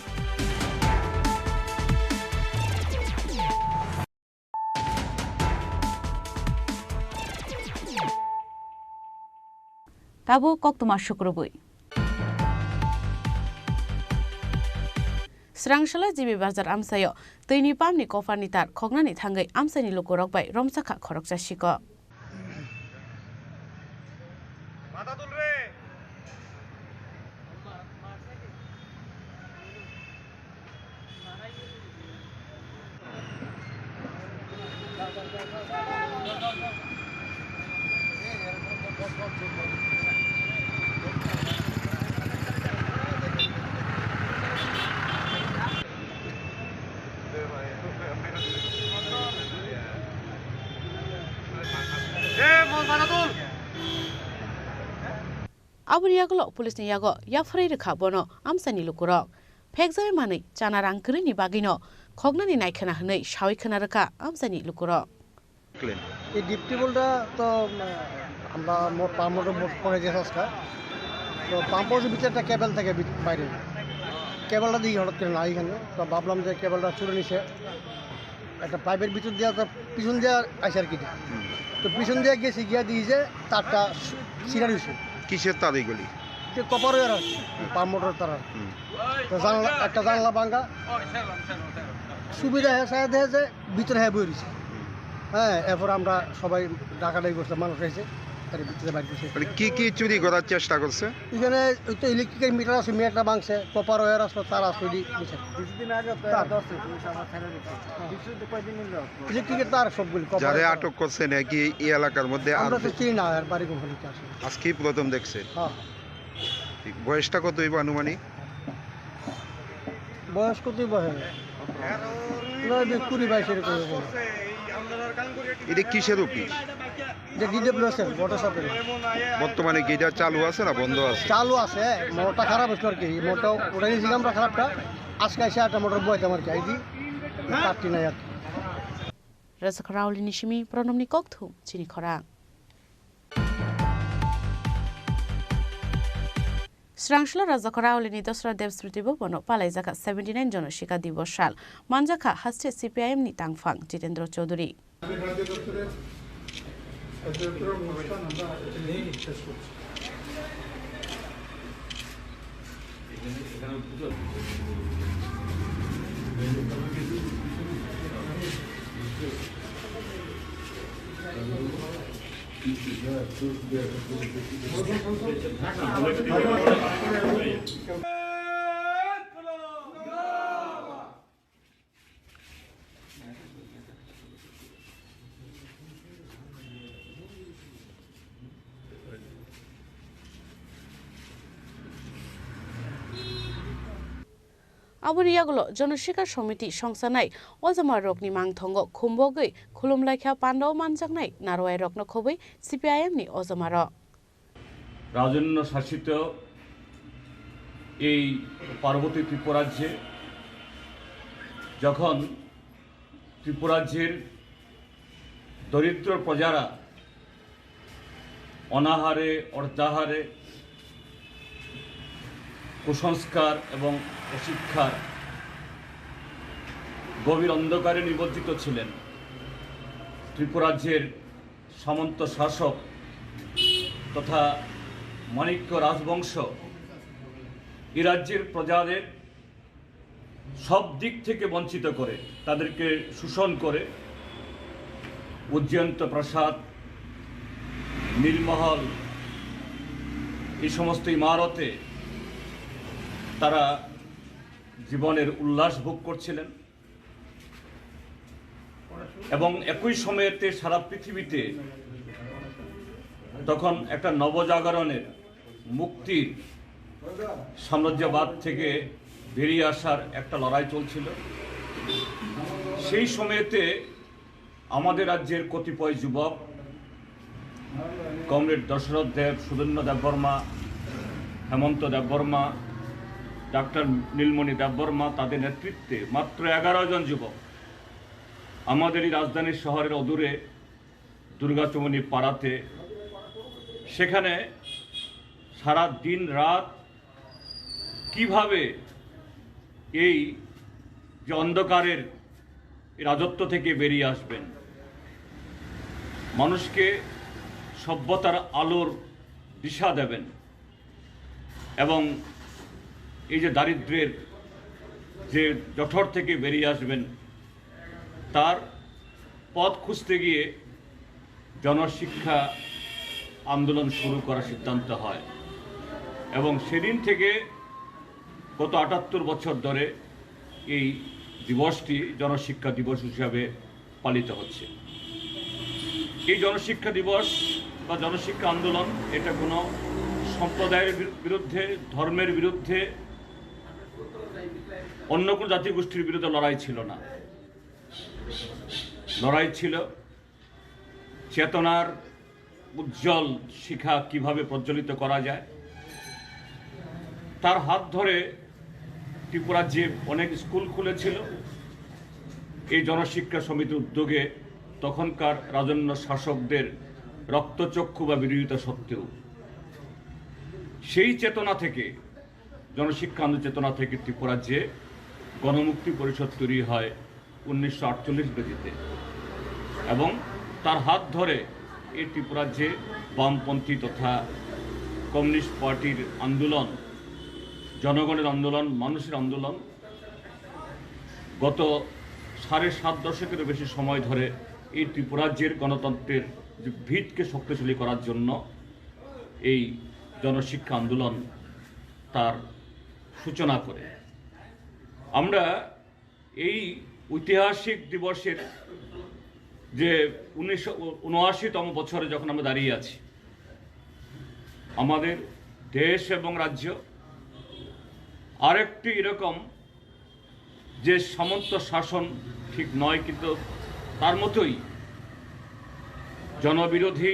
Tabuk koktwma sukrubwi. Srangsalo G B Bazar amchaio twini pumpni koparni tar khoknani thangwi amchaini lukurok bai romsakha khoroksa sikok. Aboni yagulo police ni yago yapharwi rwkha bono amchaini lukurok. Phekjagwi manwi chana rang kwrwini bagwino khoknani naikhwna hwnwi sawi khwna rwkha amchaini lukurok. এই ডিপ টিউবওয়েলটা তো, উম, আমরা মোট pump motor মোট পড়ে গেছে আজকে। তো পাম্প হাউসের ভিতরে একটা কেবল থাকে ভিত-, বাইরে। কেবলটা দেখি হঠাৎ করে নাই এখানে। তো ভাবলাম যে কেবলটা ছুড়ে নিছে। একটা পাইপের ভিতর দিয়ে তো পিছন দিয়ে আসে আর কি। হুম। তো পিছন দিয়ে গেছি, গিয়া দেখি যে তারটা ছিঁড়া রয়েছে। কিসের তার এইগুলি? যে কপার ওয়্যার আর কি, পাম্প মোটর তার আর কি। হুম। তো জানলা, একটা জানলা ভাঙা। সুবিধা হয়ে সাথে যে ভিতরে হ্যাঁ বই রয়েছে। হ্যাঁ, এরপর আমরা সবাই ডাকাডাকি করছে, মানুষ এসে। তার ভিতরে বাইর করছে। মানে কি কি চুরি করার চেষ্টা করছে? এখানে ওই তো ইলেকট্রিকের মিটার আছে, মিটারটা ভাঙছে, কপার ওয়্যার আসলো, তার আসলো, এটি বুঝছেন? কিছুদিন আগে তো তার। দশ পুলিশ আমার ছেড়ে দিচ্ছে। হ্যাঁ। কিছু তো কয়দিন হলো। ইলেকট্রিকের তার সবগুলি, কপার যারে ওয়্যার। আটক করছেন, একই এই এলাকার মধ্যে আর আমরা তো চিনি না, আর বাড়ি কোন ফোন আসলে। আজকেই প্রথম দেখছেন? হ্যাঁ। ঠিক, বয়সটা কত হইব আনুমানিক? বয়স কতই বয়স হবে? নয়, বিশ, কুড়ি, বাইশ এরকম হবে। এটা কিসের অফিস? এটা ডিডব্লিউএসএল, মোটর সাপ্লাই। বর্তমানে কি এটা চালু আছে না বন্ধ আছে? চালু আছে, মোটরটা খারাপ হয়েছিল আর কি। মোটরটা উঠাই নিয়েছিলাম আমরা খারাপটা, আজকে এসে একটা মোটর বইতাম আর কি, এই যে তারটি নাই আর কি। Rajakhor Auli ni simi Pranamni kokthum chini khorang. Srangshla Rajakhor Auli ni Dosra Dev Smriti Bhavan o palaijak kha seventy nine Jonoshikha Divos sal. Manjak kha haste C P I M ni tangphang Jitendra Chaudhary. Aboni yagulo Jonoshikha Somiti songsanai ojama rokni mangthongo khumbogwi khulumlaikha, pandao manjaknai narwai rokno khobwi C P I M ni ojama rok. রাজন্য শাসিত এই পার্বতী ত্রিপুরাজ্যে যখন ত্রিপুরাজ্যের দরিদ্র প্রজারা অনাহারে, অর্থাহারে, কুসংস্কার এবং অশিক্ষার গভীর অন্ধকারে নিমজ্জিত ছিলেন, ত্রিপুরাজ্যের সামন্ত শাসক তথা মাণিক্য রাজবংশ এ রাজ্যের প্রজাদের সব দিক থেকে বঞ্চিত করে, তাদেরকে শোষণ করে, উজ্জয়ন্ত প্রাসাদ, নীলমহল, এই সমস্ত ইমারতে তারা জীবনের উল্লাস ভোগ করছিলেন। এবং একই সময়তে সারা পৃথিবীতে তখন একটা নবজাগরণের, মুক্তির, সাম্রাজ্যবাদ থেকে বেরিয়ে আসার একটা লড়াই চলছিল। সেই সময়তে আমাদের রাজ্যের কতিপয় যুবক, কমরেড দশরথ দেব, সুধন্য দেববর্মা, হেমন্ত দেববর্মা, ডাক্তার নীলমণি দেববর্মা, তাদের নেতৃত্বে মাত্র এগারো জন যুবক আমাদের এই রাজধানী শহরের অদূরে দুর্গাচমনি পাড়াতে, সেখানে সারা দিন রাত কিভাবে এই যে অন্ধকারের এই রাজত্ব থেকে বেরিয়ে আসবেন, মানুষকে সভ্যতার আলোর দিশা দেবেন এবং এই যে দারিদ্র্যের যে জঠর থেকে বেরিয়ে আসবেন, তার পথ খুঁজতে গিয়ে জনশিক্ষা আন্দোলন শুরু করার সিদ্ধান্ত হয় এবং সেদিন থেকে গত আটাত্তর বছর ধরে এই দিবসটি জনশিক্ষা দিবস হিসাবে পালিত হচ্ছে। এই জনশিক্ষা দিবস বা জনশিক্ষা আন্দোলন এটা কোনো সম্প্রদায়ের বিরু-, বিরুদ্ধে, ধর্মের বিরুদ্ধে, অন্য কোনো জাতিগোষ্ঠীর বিরুদ্ধে লড়াই ছিল না। লড়াই ছিল চেতনার উজ্জ্বল শিখা কিভাবে প্রজ্বলিত করা যায়। তার হাত ধরে ত্রিপুরার যে অনেক স্কুল খুলেছিল, এই জনশিক্ষা সমিতির উদ্যোগে তখনকার রাজন্য শাসকদের রক্তচক্ষু বা বিরোধিতা সত্ত্বেও সেই চেতনা থেকে, জনশিক্ষা আন্দোলন চেতনা থেকে ত্রিপুরার যে গণমুক্তি পরিষদ তৈরি হয় উনিশশো আটচল্লিশ ইংরেজিতে, এবং তার হাত ধরে এই ত্রিপুরার যে বামপন্থী তথা কমিউনিস্ট পার্টির আন্দোলন, জনগণের আন্দোলন, মানুষের আন্দোলন গত সাড়ে সাত দশকেরও বেশি সময় ধরে এই ত্রিপুরাজ্যের গণতন্ত্রের যে ভিতকে শক্তিশালী করার জন্য এই জনশিক্ষা আন্দোলন তার সূচনা করে। আমরা এই ঐতিহাসিক দিবসের যে উনিশশো উনআশিতম বছরে যখন আমরা দাঁড়িয়ে আছি, আমাদের দেশ এবং রাজ্য আরেকটি এরকম যে সামন্ত শাসন ঠিক নয়, কিন্তু তার মতোই জনবিরোধী,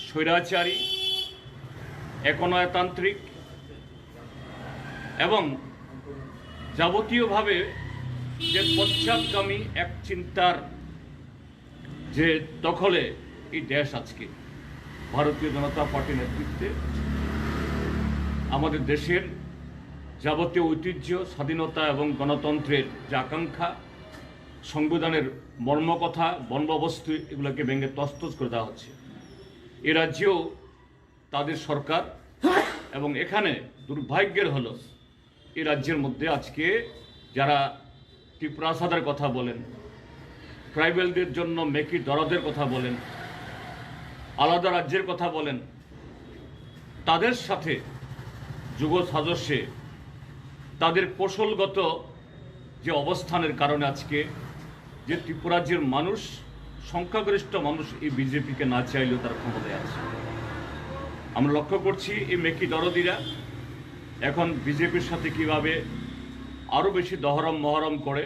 স্বৈরাচারী, একনায়তান্ত্রিক এবং যাবতীয়ভাবে যে পশ্চাৎগামী এক চিন্তার যে দখলে এই দেশ আজকে ভারতীয় জনতা পার্টির নেতৃত্বে আমাদের দেশের যাবতীয় ঐতিহ্য, স্বাধীনতা এবং গণতন্ত্রের যে আকাঙ্ক্ষা, সংবিধানের মর্মকথা, মর্মবস্তু, এগুলোকে ভেঙে তছতছ করে দেওয়া হচ্ছে। এ রাজ্যেও তাদের সরকার, এবং এখানে দুর্ভাগ্যের হলো এই রাজ্যের মধ্যে আজকে যারা ত্রিপুরা আসাদের কথা বলেন, ট্রাইবেলদের জন্য মেকি দরদের কথা বলেন, আলাদা রাজ্যের কথা বলেন, তাদের সাথে যুগ সাজসে তাদের কৌশলগত যে অবস্থানের কারণে আজকে যে ত্রিপুরাজ্যের মানুষ, সংখ্যাগরিষ্ঠ মানুষ এই বিজেপিকে না চাইলেও তারা ক্ষমতায় আছে। আমরা লক্ষ্য করছি এই মেকি দরদিরা এখন বিজেপির সাথে কিভাবে আরও বেশি দহরম মহরম করে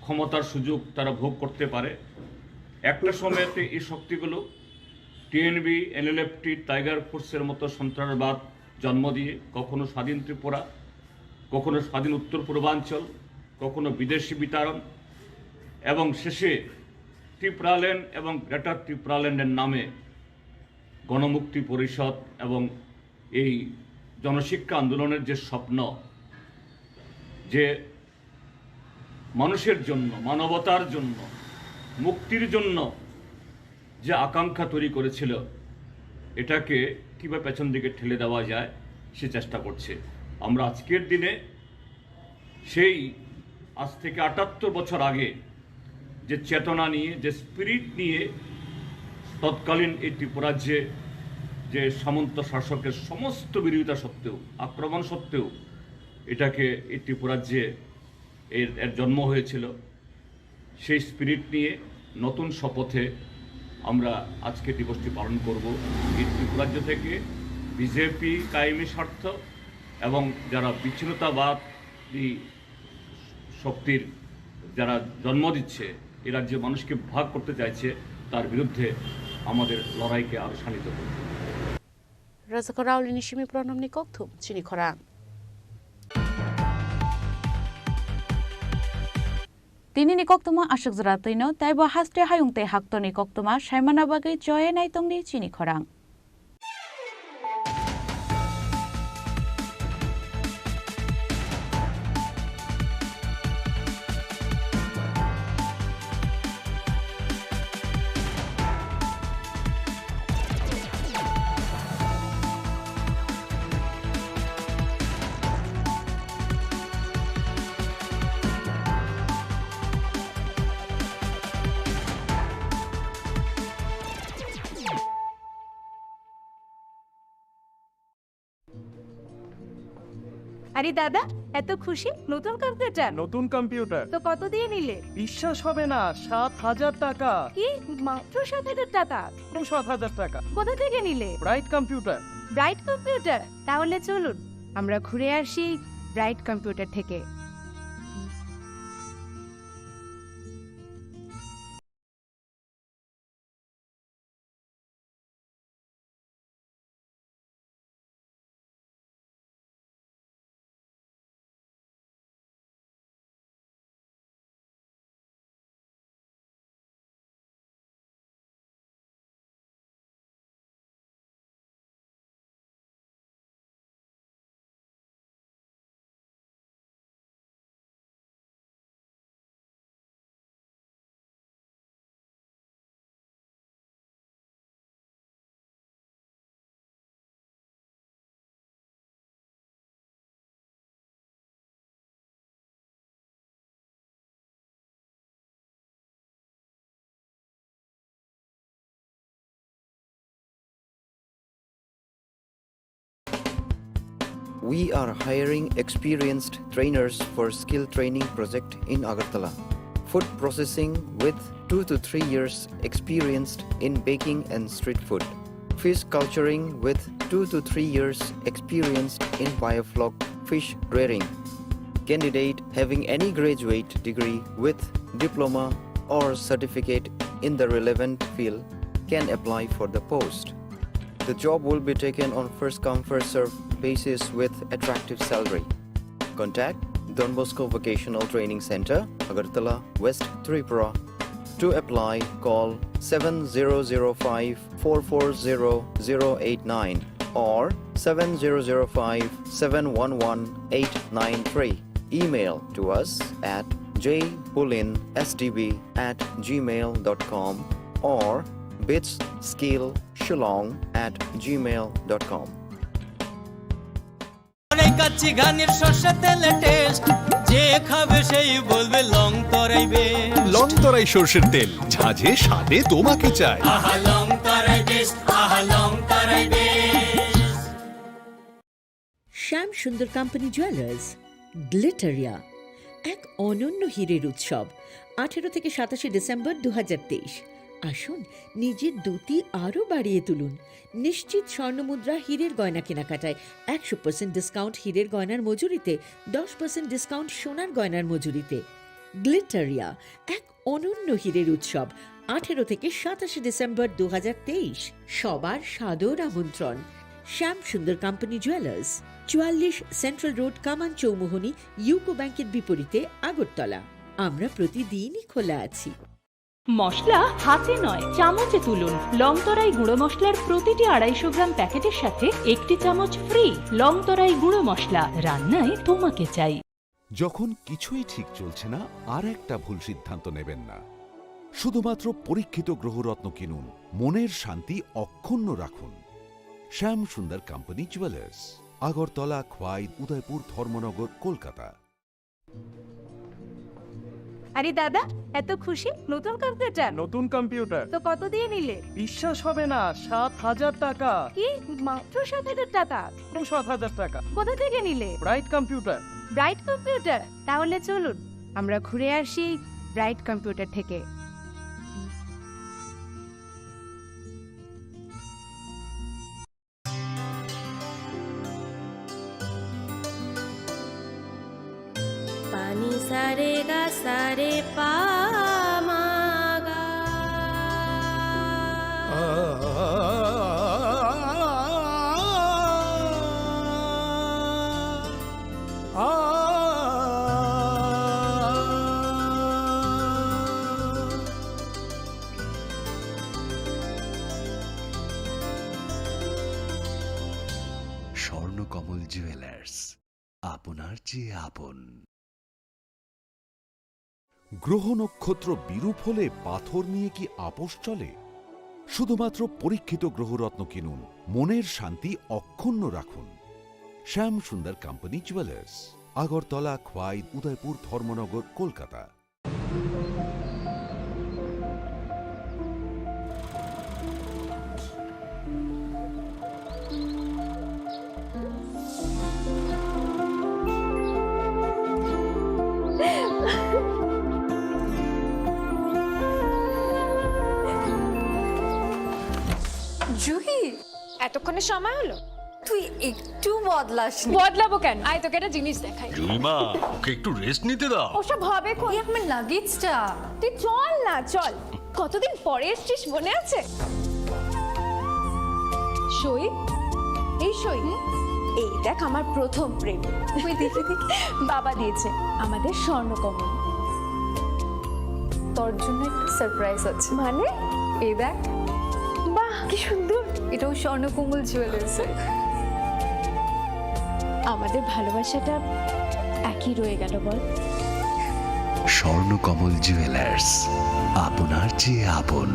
ক্ষমতার সুযোগ তারা ভোগ করতে পারে। একটা সময়তে এই শক্তিগুলো টিএনবি, এনএলএফটি, টাইগার ফোর্সের মতো সন্ত্রাসবাদ জন্ম দিয়ে কখনো স্বাধীন ত্রিপুরা, কখনো স্বাধীন উত্তর পূর্বাঞ্চল, কখনো বিদেশি বিতাড়ন এবং শেষে ত্রিপুরাল্যান্ড এবং গ্রেটার ত্রিপুরাল্যান্ডের নামে গণমুক্তি পরিষদ এবং এই জনশিক্ষা আন্দোলনের যে স্বপ্ন, যে মানুষের জন্য, মানবতার জন্য, মুক্তির জন্য যে আকাঙ্ক্ষা তৈরি করেছিল, এটাকে কীভাবে পেছন দিকে ঠেলে দেওয়া যায়, সে চেষ্টা করছে। আমরা আজকের দিনে সেই আজ থেকে আটাত্তর বছর আগে যে চেতনা নিয়ে, যে স্পিরিট নিয়ে তৎকালীন এই ত্রিপুরাজ্যে যে সামন্ত শাসকের সমস্ত বিরোধিতা সত্ত্বেও, আক্রমণ সত্ত্বেও এটাকে এই ত্রিপুরাজ্যে এর, এর জন্ম হয়েছিল, সেই স্পিরিট নিয়ে নতুন শপথে আমরা আজকে দিবসটি পালন করব। এই ত্রিপুরাজ্য থেকে বিজেপি কায়েমি স্বার্থ এবং যারা বিচ্ছিন্নতাবাদী শক্তির যারা জন্ম দিচ্ছে, এই রাজ্যের মানুষকে ভাগ করতে চাইছে, তার বিরুদ্ধে আমাদের লড়াইকে আরও শাণিত করতে হবে। Rwchapha Raolini simi Pranamni kokthum chini khorang. Tinini koktwma aswk jora twino, teibo haste hayung tei haktorni koktwma saimana bagwi choye naitongdi chini khorang. আরে দাদা, এত খুশি? নতুন কম্পিউটার? নতুন কম্পিউটার। তো কত দিয়ে নিলে? বিশ্বাস হবে না, সাত হাজার টাকা। কি? মাত্র সাত হাজার টাকা? মাত্র সাত হাজার টাকা। কোথা থেকে নিলে? Bright computer. Bright computer? তাহলে চলুন, আমরা ঘুরে আসি ব্রাইট কম্পিউটার থেকে। We are hiring experienced trainers for skill training project in Agartala. Food processing with two to three years experienced in baking and street food. Fish culturing with two to three years experienced in biofloc fish rearing. Candidate having any graduate degree with diploma or certificate in the relevant field can apply for the post. The job will be taken on first come, first serve basis with attractive salary. Contact Don Bosco Vocational Training Center, Agartala, West Tripura. To apply, call seven zero zero five four four zero zero eight nine or seven zero zero five seven one one eight nine three. Email to us at j pulin s d b at gmail dot com or bits skill shillong at gmail dot com. তরাই কাচ্চি ঘানির সর্ষে তেলে টেস্ট, যে খাবে সেই বলবে লং তরাই best. Long তরাই সর্ষের তেল, ঝাঁঝে স্বাদে তোমাকে চাই। আহা, লং তরাই বেস্ট, আহা, লং তরাই বেস্ট। শ্যাম সুন্দর কোম্পানি জুয়েলার্স, গ্লিটারিয়া, এক অনন্য হীরের উৎসব, আঠেরো থেকে সাতাশে ডিসেম্বর দু হাজার তেইশ। আসুন, নিজের দ্যুতি আরও বাড়িয়ে তুলুন। নিশ্চিত স্বর্ণমুদ্রা, হীরের গয়না কেনাকাটায় একশো পার্সেন্ট ডিসকাউন্ট হীরের গয়নার মজুরিতে, দশ পার্সেন্ট ডিসকাউন্ট সোনার গয়নার মজুরিতে। গ্লিটারিয়া, এক অনন্য হীরের উৎসব, আঠেরো থেকে সাতাশে ডিসেম্বর দু হাজার তেইশ। সবার সাদর আমন্ত্রণ। শ্যাম সুন্দর কোম্পানি জুয়েলার্স, চুয়াল্লিশ সেন্ট্রাল রোড, কামান চৌমুহনী, ইউকো ব্যাংকের বিপরীতে, আগরতলা। আমরা প্রতিদিনই খোলা আছি। মশলা হাতে নয়, চামচে তুলুন। লংতরাই গুঁড়ো মশলার প্রতিটি আড়াইশো গ্রাম প্যাকেটের সাথে একটি চামচ ফ্রি। লংতরাই গুঁড়ো মশলা, রান্নায় তোমাকে চাই। যখন কিছুই ঠিক চলছে না, আর একটা ভুল সিদ্ধান্ত নেবেন না। শুধুমাত্র পরীক্ষিত গ্রহরত্ন কিনুন, মনের শান্তি অক্ষুণ্ণ রাখুন। শ্যাম সুন্দর কোম্পানি জুয়েলার্স, আগরতলা, খোয়াই, উদয়পুর, ধর্মনগর, কলকাতা। আরে দাদা, এত খুশি? নতুন কম্পিউটার? নতুন কম্পিউটার। তো কত দিয়ে নিলে? বিশ্বাস হবে না, সাত হাজার টাকা। কি? মাত্র সাত হাজার টাকা? মাত্র সাত হাজার টাকা। কোথা থেকে নিলে? Bright computer. Bright computer? তাহলে চলুন, আমরা ঘুরে আসি ব্রাইট কম্পিউটার থেকে। Pani sa re ga sa re pa ma ga. Swarnakamal jewellers, আপনার চেয়ে আপন। গ্রহ নক্ষত্র বিরূপ হলে পাথর নিয়ে কি আপোষ চলে? শুধুমাত্র পরীক্ষিত গ্রহরত্ন কিনুন, মনের শান্তি অক্ষুণ্ণ রাখুন। শ্যাম সুন্দর কোম্পানি জুয়েলার্স, আগরতলা, খোয়াই, উদয়পুর, ধর্মনগর, কলকাতা। জুহি, এতক্ষণে সময় হলো? তুই একটু বদলাসনি। বদলাবো কেন? আয়, তোকে একটা জিনিস দেখাই। জুইমা, ওকে একটু রেস্ট নিতে দাও। ওসব হবে কোন? এই আমার লাগেজটা। তুই চল না, চল। কতদিন পরে এসছিস, মনে আছে? সই, এই সই। এই দেখ, আমার প্রথম প্রেম। ওই দেখি, দেখি। বাবা দিয়েছে আমাদের স্বর্ণকমল। তোর জন্য একটা সারপ্রাইজ আছে। মানে? এই দেখ। বাহ, কি সুন্দর। এটাও স্বর্ণকমল জুয়েলার্সের। আমাদের ভালোবাসাটা একই রয়ে গেল, বল? স্বর্ণকমল জুয়েলার্স, আপনার চেয়ে আপন।